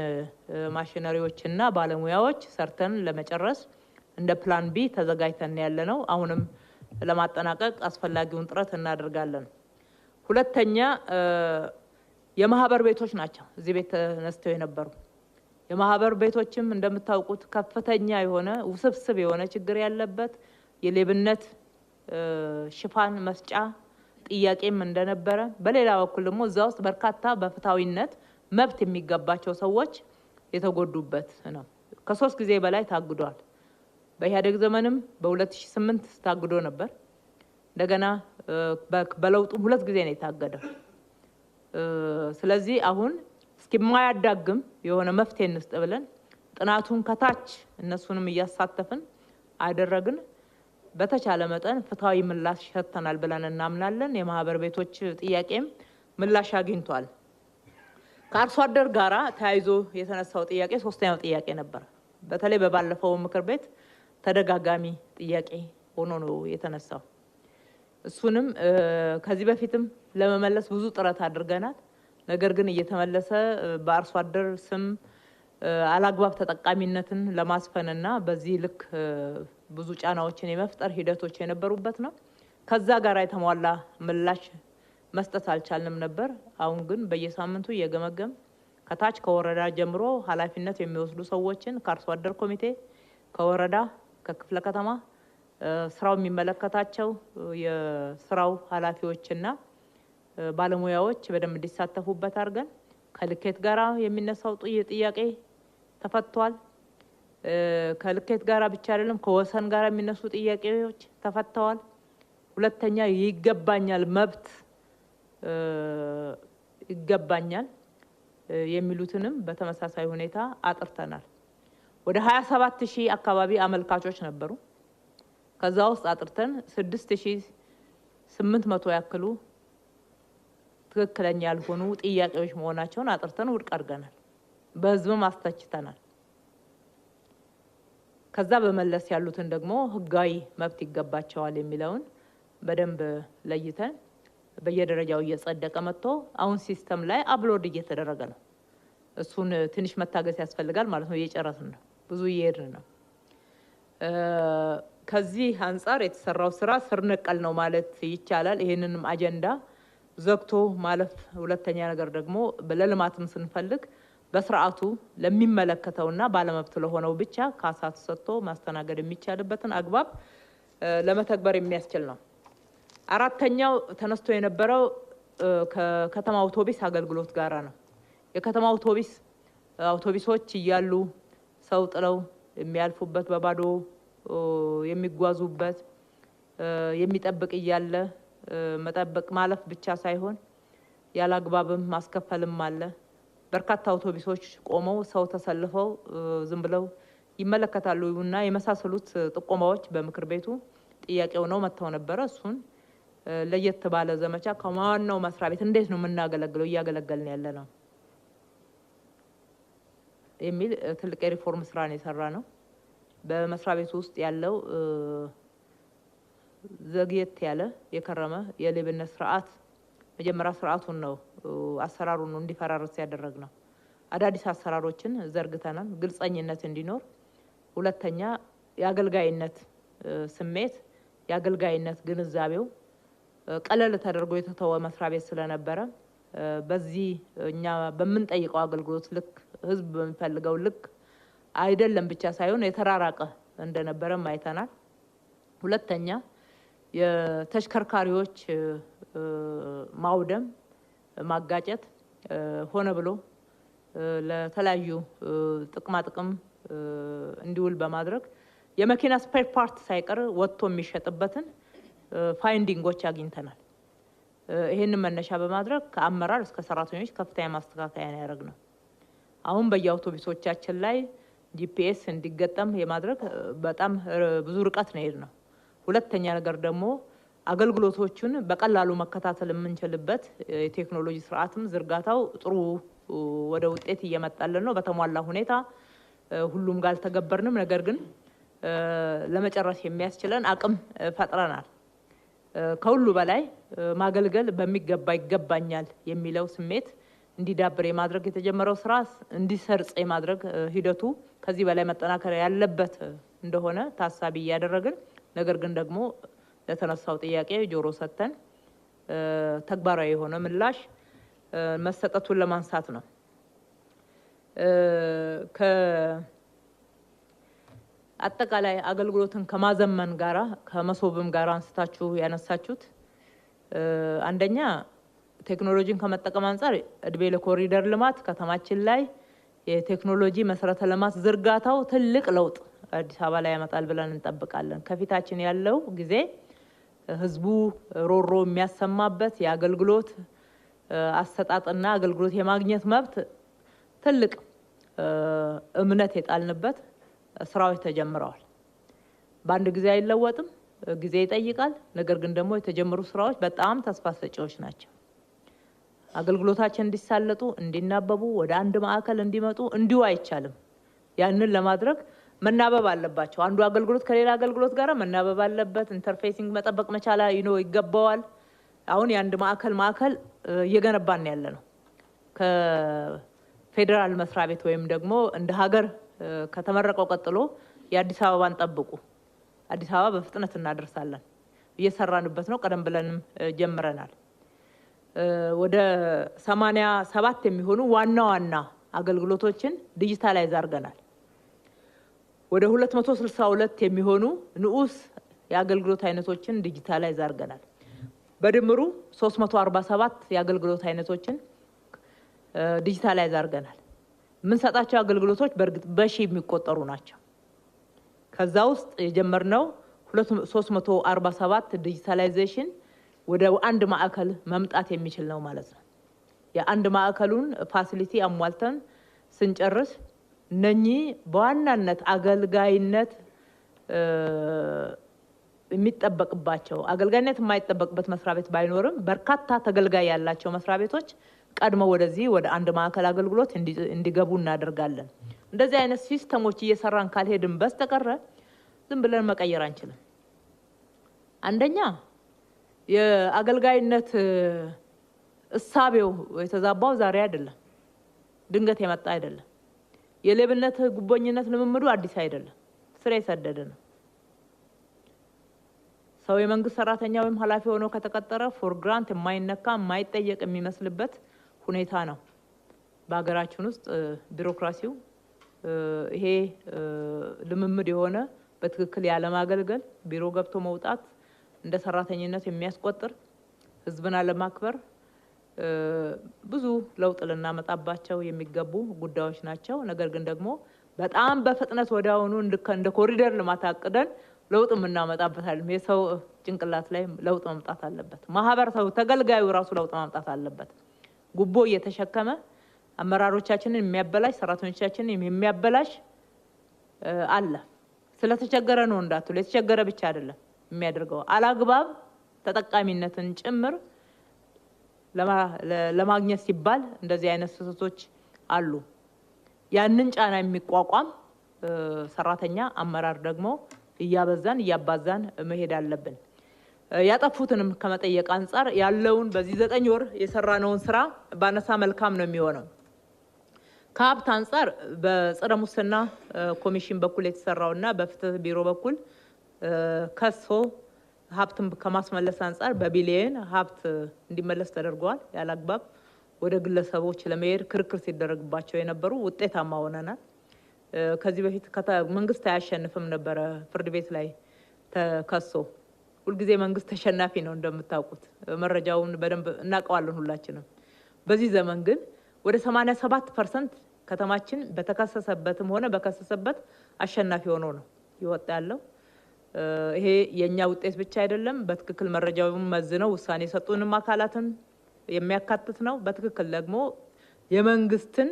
S1: ማሽነሪዎችና ባለሙያዎች ሰርተን ለመጨረስ እንደ plan B ተዘጋጅተን ያለ ነው። አሁንም ለማጠናቀቅ አስፈላጊውን ጥረት እናደርጋለን። ሁለተኛ የማህበር ቤቶች ናቸው እዚህ ቤት ተነስተው የነበሩ። የማህበር ቤቶችም እንደምታውቁት ከፍተኛ የሆነ ውስብስብ የሆነ ችግር ያለበት፣ የሌብነት ሽፋን መስጫ ጥያቄም እንደነበረ፣ በሌላ በኩል ደግሞ እዛ ውስጥ በርካታ በፍትሐዊነት መብት የሚገባቸው ሰዎች የተጎዱበት ነው። ከ3 ጊዜ በላይ ታግዷል። በኢህአዴግ ዘመንም በ2008 ታግዶ ነበር። እንደገና በለውጡም 2 ጊዜ ነው የታገደው። ስለዚህ አሁን እስኪማያዳግም የሆነ መፍትሄ እንስጥ ብለን ጥናቱን ከታች እነሱንም እያሳተፍን አደረግን። በተቻለ መጠን ፍትሐዊ ምላሽ ሰጥተናል ብለን እናምናለን። የማህበር ቤቶች ጥያቄም ምላሽ አግኝቷል። ከአርሶ አደር ጋራ ተያይዞ የተነሳው ጥያቄ ሶስተኛው ጥያቄ ነበር። በተለይ በባለፈው ምክር ቤት ተደጋጋሚ ጥያቄ ሆኖ ነው የተነሳው። እሱንም ከዚህ በፊትም ለመመለስ ብዙ ጥረት አድርገናል። ነገር ግን እየተመለሰ በአርሶ አደር ስም አላግባብ ተጠቃሚነትን ለማስፈንና በዚህ ልክ ብዙ ጫናዎችን የመፍጠር ሂደቶች የነበሩበት ነው። ከዛ ጋር የተሟላ ምላሽ መስጠት አልቻልንም ነበር። አሁን ግን በየሳምንቱ እየገመገም ከታች ከወረዳ ጀምሮ ኃላፊነት የሚወስዱ ሰዎችን ከአርሶ አደር ኮሚቴ፣ ከወረዳ፣ ከክፍለ ከተማ ስራው የሚመለከታቸው የስራው ኃላፊዎችና ባለሙያዎች በደንብ እንዲሳተፉበት አድርገን ከልኬት ጋራ የሚነሳው ጥያቄ ተፈቷል። ከልኬት ጋራ ብቻ አይደለም፣ ከወሰን ጋራ የሚነሱ ጥያቄዎች ተፈተዋል። ሁለተኛ ይገባኛል መብት ይገባኛል የሚሉትንም በተመሳሳይ ሁኔታ አጥርተናል። ወደ 27,000 አካባቢ አመልካቾች ነበሩ። ከዛ ውስጥ አጥርተን 6,800 ያክሉ ትክክለኛ ያልሆኑ ጥያቄዎች መሆናቸውን አጥርተን ውድቅ አድርገናል። በህዝብም አስተችተናል። ከዛ በመለስ ያሉትን ደግሞ ህጋዊ መብት ይገባቸዋል የሚለውን በደንብ ለይተን በየደረጃው እየጸደቀ መጥቶ አሁን system ላይ upload እየተደረገ ነው። እሱን ትንሽ መታገስ ያስፈልጋል ማለት ነው። እየጨረስን ነው፣ ብዙ እየሄድን ነው። ከዚህ አንጻር የተሰራው ስራ ስር ነቀል ነው ማለት ይቻላል። ይሄንንም አጀንዳ ዘግቶ ማለፍ። ሁለተኛ ነገር ደግሞ ለልማትም ስንፈልግ በስርዓቱ ለሚመለከተውና ባለመብት ለሆነው ብቻ ካሳ ተሰጥቶ ማስተናገድ የሚቻልበትን አግባብ ለመተግበር የሚያስችል ነው። አራተኛው ተነስቶ የነበረው ከከተማ አውቶቢስ አገልግሎት ጋራ ነው። የከተማ አውቶቢሶች እያሉ ሰው ጥለው የሚያልፉበት፣ በባዶ የሚጓዙበት፣ የሚጠብቅ እያለ መጠበቅ ማለፍ ብቻ ሳይሆን ያላግባብም ማስከፈልም አለ። በርካታ አውቶቢሶች ቆመው ሰው ተሰልፈው ዝም ብለው ይመለከታሉ እና የመሳሰሉት ጥቆማዎች በምክር ቤቱ ጥያቄው ነው መጥተው ነበረ። እሱን ለየት ባለ ዘመቻ ከዋናው መስሪያ ቤት እንዴት ነው የምናገለግለው፣ እያገለገልን ያለ ነው የሚል ትልቅ የሪፎርም ስራ ነው የሰራ ነው። በመስሪያ ቤቱ ውስጥ ያለው ዘግየት ያለ የከረመ የሌብነት ስርዓት መጀመሪያ ስርዓቱን ነው አሰራሩን ነው እንዲፈራርስ ያደረግ ነው። አዳዲስ አሰራሮችን ዘርግተናል፣ ግልጸኝነት እንዲኖር። ሁለተኛ የአገልጋይነት ስሜት፣ የአገልጋይነት ግንዛቤው ቀለል ተደርጎ የተተወ መስሪያ ቤት ስለነበረ በዚህ እኛ በምንጠይቀው አገልግሎት ልክ፣ ህዝብ በሚፈልገው ልክ አይደለም ብቻ ሳይሆን የተራራቀ እንደነበረም አይተናል። ሁለተኛ የተሽከርካሪዎች ማውደም፣ ማጋጨት፣ ሆነ ብሎ ለተለያዩ ጥቅማ ጥቅም እንዲውል በማድረግ የመኪና spare part ሳይቀር ወጥቶ የሚሸጥበትን finding ኦች አግኝተናል። ይሄንን መነሻ በማድረግ ከአመራር እስከ ሰራተኞች ከፍተኛ ማስተካከያ ነው ያደረግነው። አሁን በየአውቶቡሶቻችን ላይ GPS እንዲገጠም የማድረግ በጣም ብዙ ርቀት ነው የሄድነው። ሁለተኛ ነገር ደግሞ አገልግሎቶቹን በቀላሉ መከታተል የምንችልበት የቴክኖሎጂ ስርዓትም ዝርጋታው ጥሩ ወደ ውጤት እየመጣልን ነው። በተሟላ ሁኔታ ሁሉም ጋር አልተገበርንም፣ ነገር ግን ለመጨረስ የሚያስችለን አቅም ፈጥረናል። ከሁሉ በላይ ማገልገል በሚገባ ይገባኛል የሚለው ስሜት እንዲዳብር የማድረግ የተጀመረው ስራ እንዲሰርጽ የማድረግ ሂደቱ ከዚህ በላይ መጠናከር ያለበት እንደሆነ ታሳቢ እያደረግን፣ ነገር ግን ደግሞ ለተነሳው ጥያቄ ጆሮ ሰጥተን ተግባራዊ የሆነ ምላሽ መሰጠቱን ለማንሳት ነው። ከአጠቃላይ አገልግሎትን ከማዘመን ጋራ ከመሶብም ጋር አንስታችሁ ያነሳችሁት፣ አንደኛ ቴክኖሎጂን ከመጠቀም አንጻር እድሜ ለኮሪደር ልማት ከተማችን ላይ የቴክኖሎጂ መሰረተ ልማት ዝርጋታው ትልቅ ለውጥ አዲስ አበባ ላይ ያመጣል ብለን እንጠብቃለን። ከፊታችን ያለው ጊዜ ህዝቡ ሮሮ የሚያሰማበት የአገልግሎት አሰጣጥና አገልግሎት የማግኘት መብት ትልቅ እምነት የጣልንበት ስራዎች ተጀምረዋል። በአንድ ጊዜ አይለወጥም፣ ጊዜ ይጠይቃል። ነገር ግን ደግሞ የተጀመሩ ስራዎች በጣም ተስፋ ሰጪዎች ናቸው። አገልግሎታችን እንዲሳለጡ፣ እንዲናበቡ፣ ወደ አንድ ማዕከል እንዲመጡ እንዲሁ አይቻልም። ያንን ለማድረግ መናበብ አለባቸው። አንዱ አገልግሎት ከሌላ አገልግሎት ጋር መናበብ አለበት። Interfacing መጠበቅ መቻል ይገባዋል። አሁን የአንድ ማዕከል እየገነባን ያለ ነው። ከፌዴራል መስሪያ ቤት ወይም ደግሞ እንደ ሀገር ከተመረቀው ቀጥሎ የአዲስ አበባን ጠብቁ። አዲስ አበባ በፍጥነት እናደርሳለን። እየሰራንበት ነው። ቀደም ብለንም ጀምረናል። ወደ 87 የሚሆኑ ዋና ዋና አገልግሎቶችን digitalize አድርገናል። ወደ 262 የሚሆኑ ንዑስ የአገልግሎት አይነቶችን digitalize አድርገናል። በድምሩ 347 የአገልግሎት አይነቶችን digitalize አድርገናል። የምንሰጣቸው አገልግሎቶች በእርግጥ በሺ የሚቆጠሩ ናቸው። ከዛ ውስጥ የጀመርነው 347 digitalization ወደ አንድ ማዕከል መምጣት የሚችል ነው ማለት ነው። የአንድ ማዕከሉን facility አሟልተን ስንጨርስ እነኚህ በዋናነት አገልጋይነት የሚጠበቅባቸው፣ አገልጋይነት የማይጠበቅበት መስሪያ ቤት ባይኖርም በርካታ ተገልጋይ ያላቸው መስሪያ ቤቶች ቀድመው ወደዚህ ወደ አንድ ማዕከል አገልግሎት እንዲገቡ እናደርጋለን። እንደዚህ አይነት system ኦች እየሰራን ካልሄድን በስተቀረ ዝም ብለን መቀየር አንችልም። አንደኛ የአገልጋይነት እሳቤው የተዛባው ዛሬ አይደለም፣ ድንገት የመጣ አይደለም። የሌብነት ጉቦኝነት ልምምዱ አዲስ አይደለም፣ ስር የሰደደ ነው። ሰው የመንግስት ሰራተኛ ወይም ኃላፊ ሆኖ ከተቀጠረ for granted የማይነካ፣ የማይጠየቅ የሚመስልበት ሁኔታ ነው። በሀገራችን ውስጥ ቢሮክራሲው ይሄ ልምምድ የሆነ በትክክል ያለማገልገል፣ ቢሮ ገብቶ መውጣት እንደ ሰራተኝነት የሚያስቆጥር፣ ህዝብን አለማክበር ብዙ ለውጥ ልናመጣባቸው የሚገቡ ጉዳዮች ናቸው። ነገር ግን ደግሞ በጣም በፍጥነት ወዲያውኑ እንደ ኮሪደር ልማት አቅደን ለውጥ የምናመጣበት አይደለም። የሰው ጭንቅላት ላይ ለውጥ መምጣት አለበት። ማህበረሰቡ፣ ተገልጋዩ ራሱ ለውጥ ማምጣት አለበት። ጉቦ እየተሸከመ አመራሮቻችንን የሚያበላሽ፣ ሰራተኞቻችንን የሚያበላሽ አለ። ስለተቸገረ ነው እንዳትሉ፣ የተቸገረ ብቻ አይደለም የሚያደርገው፣ አላግባብ ተጠቃሚነትን ጭምር ለማግኘት ሲባል እንደዚህ አይነት ስህተቶች አሉ። ያንን ጫና የሚቋቋም ሰራተኛ፣ አመራር ደግሞ እያበዛን እያባዛን መሄድ አለብን። ያጠፉትንም ከመጠየቅ አንጻር ያለውን በዚህ 9 ወር የሰራነውን ስራ ባነሳ መልካም ነው የሚሆነው። ከሀብት አንጻር በጸረ ሙስና ኮሚሽን በኩል የተሰራውና በፍትህ ቢሮ በኩል ከሶ ሀብትን ከማስመለስ አንጻር በቢሊየን ሀብት እንዲመለስ ተደርገዋል። ያለ አግባብ ወደ ግለሰቦች ለመሄድ ክርክር ሲደረግባቸው የነበሩ ውጤታማ ሆነናል። ከዚህ በፊት መንግስት አያሸንፍም ነበረ ፍርድ ቤት ላይ ተከሶ። ሁልጊዜ መንግስት ተሸናፊ ነው እንደምታውቁት፣ መረጃውን በደንብ እናውቀዋለን ሁላችንም። በዚህ ዘመን ግን ወደ 87% ከተማችን በተከሰሰበትም ሆነ በከሰሰበት አሸናፊ ሆኖ ነው ይወጣ ያለው። ይሄ የእኛ ውጤት ብቻ አይደለም። በትክክል መረጃውን መዝነው ውሳኔ የሰጡንም አካላትን የሚያካትት ነው። በትክክል ደግሞ የመንግስትን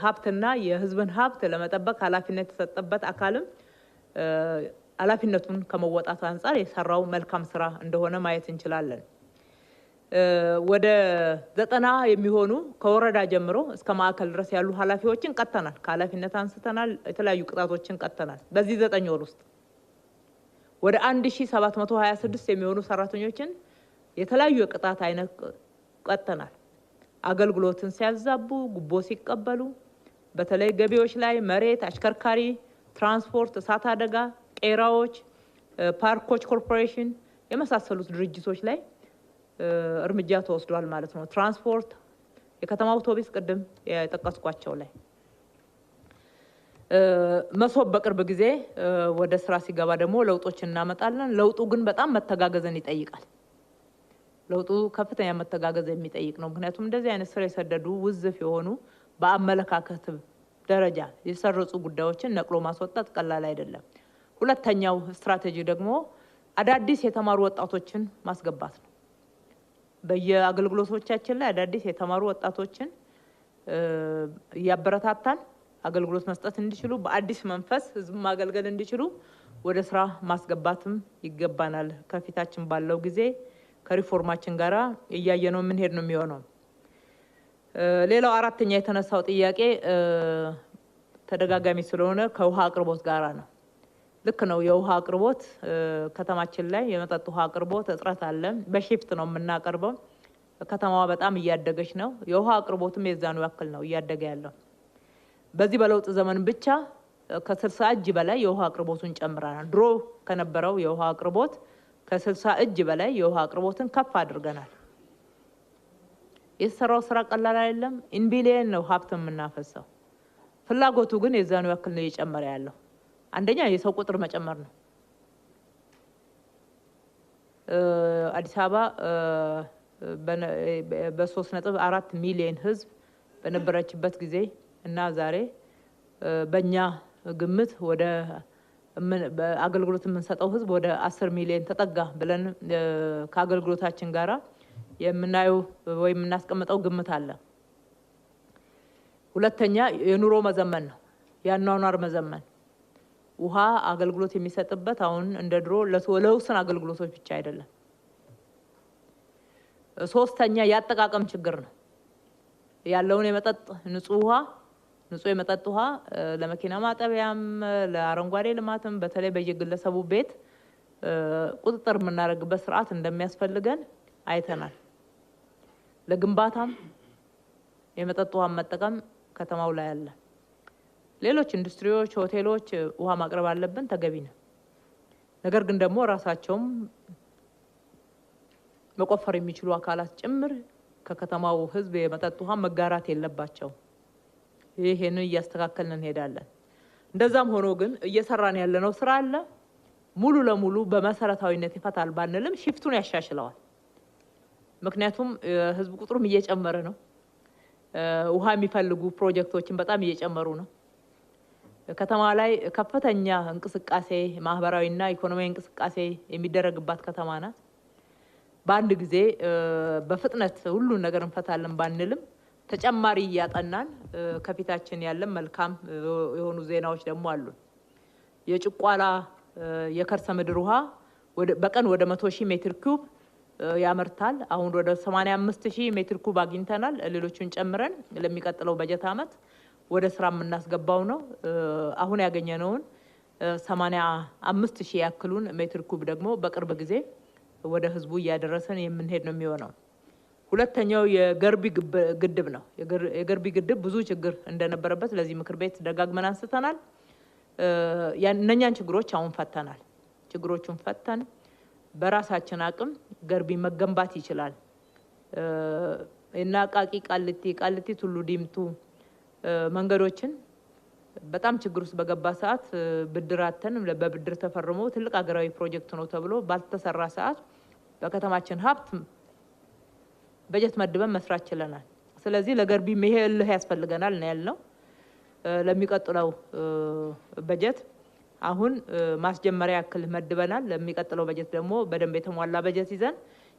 S1: ሀብትና የህዝብን ሀብት ለመጠበቅ ኃላፊነት የተሰጠበት አካልም ኃላፊነቱን ከመወጣት አንጻር የሰራው መልካም ስራ እንደሆነ ማየት እንችላለን። ወደ 90 የሚሆኑ ከወረዳ ጀምሮ እስከ ማዕከል ድረስ ያሉ ኃላፊዎችን ቀጥተናል፣ ከኃላፊነት አንስተናል፣ የተለያዩ ቅጣቶችን ቀጥተናል። በዚህ 9 ወር ውስጥ ወደ 1726 የሚሆኑ ሰራተኞችን የተለያዩ የቅጣት አይነት ቀጥተናል። አገልግሎትን ሲያዛቡ፣ ጉቦ ሲቀበሉ፣ በተለይ ገቢዎች ላይ መሬት፣ አሽከርካሪ፣ ትራንስፖርት፣ እሳት አደጋ፣ ቄራዎች፣ ፓርኮች ኮርፖሬሽን የመሳሰሉት ድርጅቶች ላይ እርምጃ ተወስዷል ማለት ነው። ትራንስፖርት፣ የከተማ አውቶቡስ ቅድም የጠቀስኳቸው ላይ መሶብ በቅርብ ጊዜ ወደ ስራ ሲገባ ደግሞ ለውጦች እናመጣለን። ለውጡ ግን በጣም መተጋገዝን ይጠይቃል። ለውጡ ከፍተኛ መተጋገዝ የሚጠይቅ ነው። ምክንያቱም እንደዚህ አይነት ስር የሰደዱ ውዝፍ የሆኑ በአመለካከት ደረጃ የሰረጹ ጉዳዮችን ነቅሎ ማስወጣት ቀላል አይደለም። ሁለተኛው ስትራቴጂ ደግሞ አዳዲስ የተማሩ ወጣቶችን ማስገባት ነው። በየአገልግሎቶቻችን ላይ አዳዲስ የተማሩ ወጣቶችን እያበረታታን አገልግሎት መስጠት እንዲችሉ፣ በአዲስ መንፈስ ህዝብ ማገልገል እንዲችሉ ወደ ስራ ማስገባትም ይገባናል። ከፊታችን ባለው ጊዜ ከሪፎርማችን ጋራ እያየነው የምንሄድ ነው የሚሆነው። ሌላው አራተኛ የተነሳው ጥያቄ ተደጋጋሚ ስለሆነ ከውሃ አቅርቦት ጋራ ነው። ልክ ነው። የውሃ አቅርቦት ከተማችን ላይ የመጠጥ ውሃ አቅርቦት እጥረት አለ። በ shift ነው የምናቀርበው። ከተማዋ በጣም እያደገች ነው። የውሃ አቅርቦትም የዛኑ ያክል ነው እያደገ ያለው። በዚህ በለውጥ ዘመን ብቻ ከ60 እጅ በላይ የውሃ አቅርቦቱን ጨምረናል። ድሮ ከነበረው የውሃ አቅርቦት ከ60 እጅ በላይ የውሃ አቅርቦትን ከፍ አድርገናል። የተሰራው ስራ ቀላል አይደለም። in billion ነው ሀብት የምናፈሰው። ፍላጎቱ ግን የዛኑ ያክል ነው እየጨመረ ያለው። አንደኛ የሰው ቁጥር መጨመር ነው። አዲስ አበባ በ3.4 ሚሊዮን ህዝብ በነበረችበት ጊዜ እና ዛሬ በእኛ ግምት ወደ አገልግሎት የምንሰጠው ህዝብ ወደ 10 ሚሊዮን ተጠጋ ብለን ከአገልግሎታችን ጋራ የምናየው ወይ የምናስቀምጠው ግምት አለ። ሁለተኛ የኑሮ መዘመን ነው፣ የአኗኗር መዘመን። ውሃ አገልግሎት የሚሰጥበት አሁን እንደ ድሮ ለውስን አገልግሎቶች ብቻ አይደለም። ሶስተኛ የአጠቃቀም ችግር ነው። ያለውን የመጠጥ ንጹህ ውሃ ንጹህ የመጠጥ ውሃ ለመኪና ማጠቢያም ለአረንጓዴ ልማትም በተለይ በየግለሰቡ ቤት ቁጥጥር የምናደርግበት ስርዓት እንደሚያስፈልገን አይተናል። ለግንባታም የመጠጥ ውሃ መጠቀም ከተማው ላይ አለ። ሌሎች ኢንዱስትሪዎች፣ ሆቴሎች ውሃ ማቅረብ አለብን፣ ተገቢ ነው። ነገር ግን ደግሞ ራሳቸውም መቆፈር የሚችሉ አካላት ጭምር ከከተማው ህዝብ የመጠጥ ውሃ መጋራት የለባቸው። ይሄንን እያስተካከልን እንሄዳለን። እንደዛም ሆኖ ግን እየሰራን ያለነው ስራ አለ። ሙሉ ለሙሉ በመሰረታዊነት ይፈታል ባንልም ሽፍቱን ያሻሽለዋል። ምክንያቱም ህዝብ ቁጥሩም እየጨመረ ነው። ውሃ የሚፈልጉ ፕሮጀክቶችን በጣም እየጨመሩ ነው። ከተማ ላይ ከፍተኛ እንቅስቃሴ ማህበራዊና ኢኮኖሚያዊ እንቅስቃሴ የሚደረግባት ከተማ ናት። በአንድ ጊዜ በፍጥነት ሁሉን ነገር እንፈታለን ባንልም ተጨማሪ እያጠናን ከፊታችን ያለን መልካም የሆኑ ዜናዎች ደግሞ አሉ። የጭቋላ የከርሰ ምድር ውሃ በቀን ወደ 100,000 ሜትር ኩብ ያመርታል። አሁን ወደ 85,000 ሜትር ኩብ አግኝተናል። ሌሎቹን ጨምረን ለሚቀጥለው በጀት ዓመት ወደ ስራ የምናስገባው ነው። አሁን ያገኘነውን 85,000 ያክሉን ሜትር ኩብ ደግሞ በቅርብ ጊዜ ወደ ህዝቡ እያደረሰን የምንሄድ ነው የሚሆነው። ሁለተኛው የገርቢ ግድብ ነው። የገርቢ ግድብ ብዙ ችግር እንደነበረበት ለዚህ ምክር ቤት ደጋግመን አንስተናል። እነኛን ችግሮች አሁን ፈተናል። ችግሮቹን ፈተን በራሳችን አቅም ገርቢ መገንባት ይችላል እና አቃቂ ቃሊቲ፣ ቃሊቲ ቱሉ ዲምቱ መንገዶችን በጣም ችግር ውስጥ በገባ ሰዓት ብድር አተን በብድር ተፈርሞ ትልቅ ሀገራዊ ፕሮጀክት ነው ተብሎ ባልተሰራ ሰዓት በከተማችን ሀብት በጀት መድበን መስራት ችለናል። ስለዚህ ለገርቢ ይሄ እልህ ያስፈልገናል ነው ያልነው። ለሚቀጥለው በጀት አሁን ማስጀመሪያ ያክል መድበናል። ለሚቀጥለው በጀት ደግሞ በደንብ የተሟላ በጀት ይዘን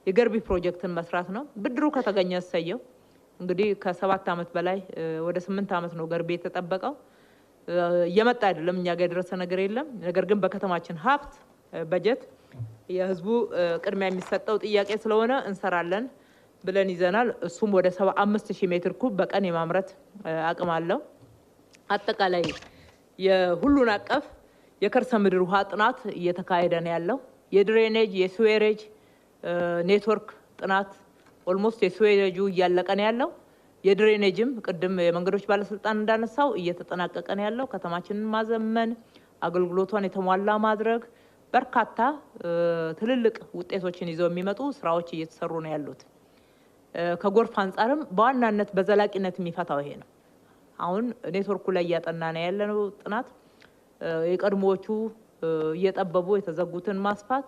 S1: የገርቢ ፕሮጀክትን መስራት ነው። ብድሩ ከተገኘ እሰየው። እንግዲህ ከ7 ዓመት በላይ ወደ 8 ዓመት ነው ገርቤ የተጠበቀው። እየመጣ አይደለም፣ እኛ ጋር የደረሰ ነገር የለም። ነገር ግን በከተማችን ሀብት በጀት የህዝቡ ቅድሚያ የሚሰጠው ጥያቄ ስለሆነ እንሰራለን ብለን ይዘናል። እሱም ወደ 75,000 ሜትር ኩብ በቀን የማምረት አቅም አለው። አጠቃላይ የሁሉን አቀፍ የከርሰ ምድር ውሃ ጥናት እየተካሄደ ነው ያለው። የ drainage የ sewerage network ጥናት almost የ sewerage ኡ እያለቀ ነው ያለው። የ drainage ም ቅድም የመንገዶች ባለስልጣን እንዳነሳው እየተጠናቀቀ ነው ያለው። ከተማችንን ማዘመን፣ አገልግሎቷን የተሟላ ማድረግ በርካታ ትልልቅ ውጤቶችን ይዘው የሚመጡ ስራዎች እየተሰሩ ነው ያሉት። ከጎርፍ አንጻርም በዋናነት በዘላቂነት የሚፈታው ይሄ ነው። አሁን ኔትወርኩ ላይ እያጠና ነው ያለነው ጥናት የቀድሞዎቹ እየጠበቡ የተዘጉትን ማስፋት፣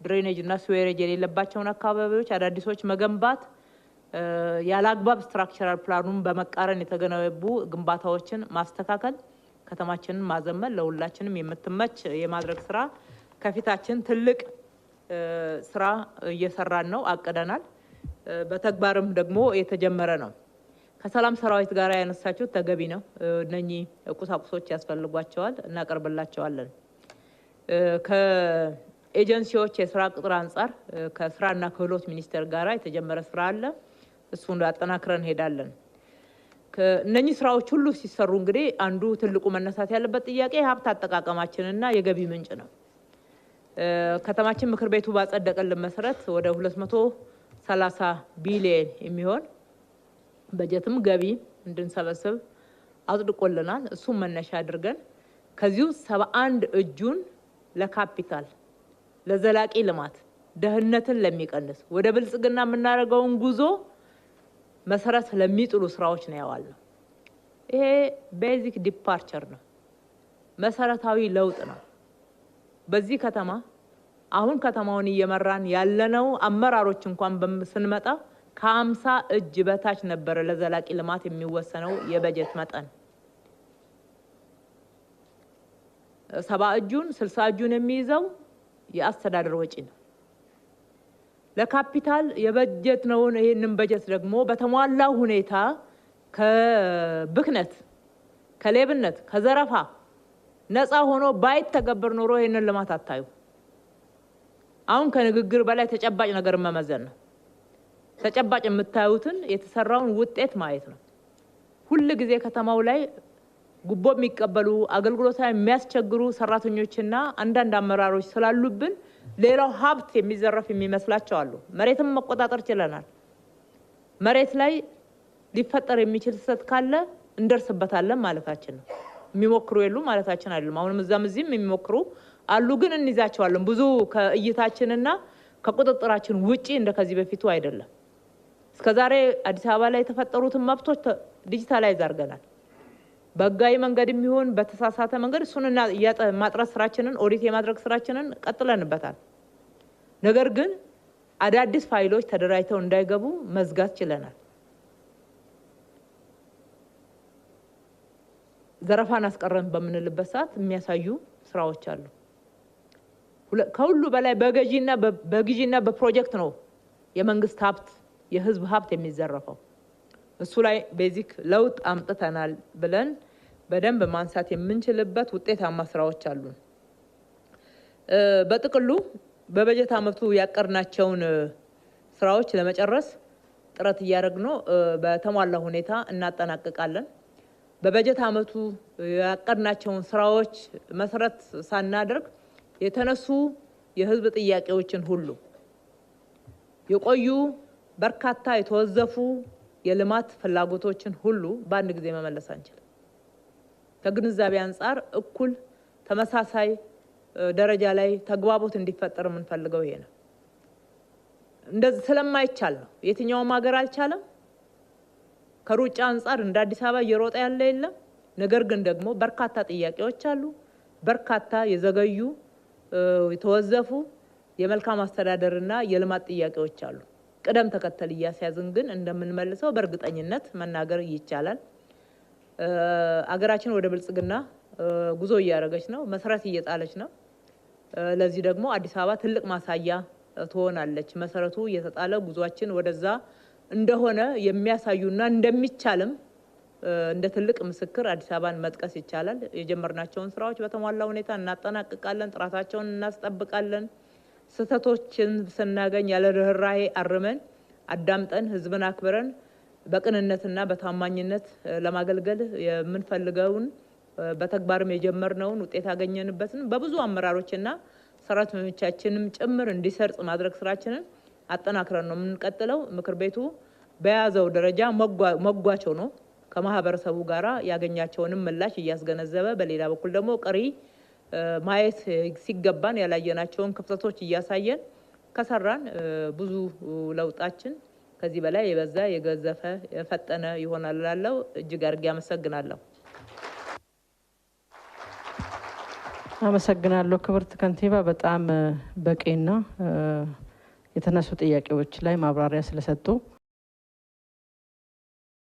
S1: drainage እና sewerage የሌለባቸውን አካባቢዎች አዳዲሶች መገንባት፣ ያለ አግባብ structural plan ኡን በመቃረን የተገነቡ ግንባታዎችን ማስተካከል፣ ከተማችንን ማዘመን፣ ለሁላችንም የምትመች የማድረግ ስራ ከፊታችን ትልቅ ስራ እየሰራን ነው፣ አቅደናል። በተግባርም ደግሞ የተጀመረ ነው። ከሰላም ሰራዊት ጋር ያነሳችሁት ተገቢ ነው። እነኚህ ቁሳቁሶች ያስፈልጓቸዋል፣ እናቀርብላቸዋለን። ከኤጀንሲዎች የስራ ቅጥር አንጻር ከስራና ክህሎት ሚኒስቴር ጋር የተጀመረ ስራ አለ። እሱን አጠናክረን እንሄዳለን። እነኚህ ስራዎች ሁሉ ሲሰሩ እንግዲህ አንዱ ትልቁ መነሳት ያለበት ጥያቄ የሀብት አጠቃቀማችንና የገቢ ምንጭ ነው። ከተማችን ምክር ቤቱ ባጸደቀልን መሰረት ወደ 230 ቢሊየን የሚሆን በጀትም ገቢ እንድንሰበስብ አጽድቆልናል። እሱም መነሻ አድርገን ከዚሁ 71 እጁን ለካፒታል ለዘላቂ ልማት ደህንነትን ለሚቀንስ ወደ ብልጽግና የምናደርገውን ጉዞ መሰረት ለሚጥሉ ስራዎች ነው ያዋልነው። ይሄ basic departure ነው፣ መሰረታዊ ለውጥ ነው። በዚህ ከተማ አሁን ከተማውን እየመራን ያለነው አመራሮች እንኳን ስንመጣ ከ50 እጅ በታች ነበረ ለዘላቂ ልማት የሚወሰነው የበጀት መጠን። 70 እጁን 60 እጁን የሚይዘው የአስተዳደር ወጪ ነው። ለካፒታል የበጀት ነው። ይሄንን በጀት ደግሞ በተሟላ ሁኔታ ከብክነት፣ ከሌብነት፣ ከዘረፋ ነፃ ሆኖ ባይተገበር ኖሮ ይሄንን ልማት አታዩ። አሁን ከንግግር በላይ ተጨባጭ ነገር መመዘን ነው። ተጨባጭ የምታዩትን የተሰራውን ውጤት ማየት ነው። ሁል ጊዜ ከተማው ላይ ጉቦ የሚቀበሉ አገልግሎት ላይ የሚያስቸግሩ ሰራተኞችና አንዳንድ አመራሮች ስላሉብን ሌላው ሀብት የሚዘረፍ የሚመስላቸው አሉ። መሬትም መቆጣጠር ችለናል። መሬት ላይ ሊፈጠር የሚችል ስህተት ካለ እንደርስበታለን ማለታችን ነው። የሚሞክሩ የሉ ማለታችን አይደለም። አሁንም እዛም እዚህም የሚሞክሩ አሉ፣ ግን እንይዛቸዋለን። ብዙ ከእይታችንና ከቁጥጥራችን ውጪ እንደ ከዚህ በፊቱ አይደለም። እስከዛሬ አዲስ አበባ ላይ የተፈጠሩትን መብቶች digitalize አድርገናል። በህጋዊ መንገድ የሚሆን በተሳሳተ መንገድ እሱን ማጥራት ስራችንን ኦዲት የማድረግ ስራችንን ቀጥለንበታል። ነገር ግን አዳዲስ ፋይሎች ተደራጅተው እንዳይገቡ መዝጋት ችለናል። ዘረፋን አስቀረን በምንልበት ሰዓት የሚያሳዩ ስራዎች አሉ። ከሁሉ በላይ በግዢና በፕሮጀክት ነው የመንግስት ሀብት የህዝብ ሀብት የሚዘረፈው። እሱ ላይ basic ለውጥ አምጥተናል ብለን በደንብ ማንሳት የምንችልበት ውጤታማ ስራዎች አሉን። በጥቅሉ በበጀት አመቱ ያቀድናቸውን ስራዎች ለመጨረስ ጥረት እያደረግን ነው። በተሟላ ሁኔታ እናጠናቅቃለን። በበጀት አመቱ ያቀድናቸውን ስራዎች መሰረት ሳናደርግ የተነሱ የህዝብ ጥያቄዎችን ሁሉ የቆዩ በርካታ የተወዘፉ የልማት ፍላጎቶችን ሁሉ በአንድ ጊዜ መመለስ አንችልም። ከግንዛቤ አንጻር እኩል ተመሳሳይ ደረጃ ላይ ተግባቦት እንዲፈጠር የምንፈልገው ይሄ ነው። እንደዚህ ስለማይቻል ነው። የትኛውም ሀገር አልቻለም። ከሩጫ አንጻር እንደ አዲስ አበባ እየሮጠ ያለ የለም። ነገር ግን ደግሞ በርካታ ጥያቄዎች አሉ። በርካታ የዘገዩ የተወዘፉ የመልካም አስተዳደርና የልማት ጥያቄዎች አሉ። ቅደም ተከተል እያስያዝን ግን እንደምንመልሰው በእርግጠኝነት መናገር ይቻላል። አገራችን ወደ ብልጽግና ጉዞ እያደረገች ነው፣ መሰረት እየጣለች ነው። ለዚህ ደግሞ አዲስ አበባ ትልቅ ማሳያ ትሆናለች። መሰረቱ እየተጣለ ጉዟችን ወደዛ እንደሆነ የሚያሳዩና እንደሚቻልም እንደ ትልቅ ምስክር አዲስ አበባን መጥቀስ ይቻላል። የጀመርናቸውን ስራዎች በተሟላ ሁኔታ እናጠናቅቃለን፣ ጥራታቸውን እናስጠብቃለን። ስህተቶችን ስናገኝ ያለ ርኅራሄ አርመን አዳምጠን ህዝብን አክብረን በቅንነትና በታማኝነት ለማገልገል የምንፈልገውን በተግባርም የጀመርነውን ውጤት ያገኘንበትን በብዙ አመራሮችና ሰራተኞቻችንም ጭምር እንዲሰርጽ ማድረግ ስራችንን አጠናክረን ነው የምንቀጥለው። ምክር ቤቱ በያዘው ደረጃ መጓቸው ነው ከማህበረሰቡ ጋራ ያገኛቸውንም ምላሽ እያስገነዘበ፣ በሌላ በኩል ደግሞ ቀሪ ማየት ሲገባን ያላየናቸውን ክፍተቶች እያሳየን ከሰራን ብዙ ለውጣችን ከዚህ በላይ የበዛ፣ የገዘፈ፣ የፈጠነ ይሆናል እላለሁ። እጅግ አድርጌ አመሰግናለሁ።
S2: አመሰግናለሁ ክብርት ከንቲባ፣ በጣም በቂና የተነሱ ጥያቄዎች ላይ ማብራሪያ ስለሰጡ።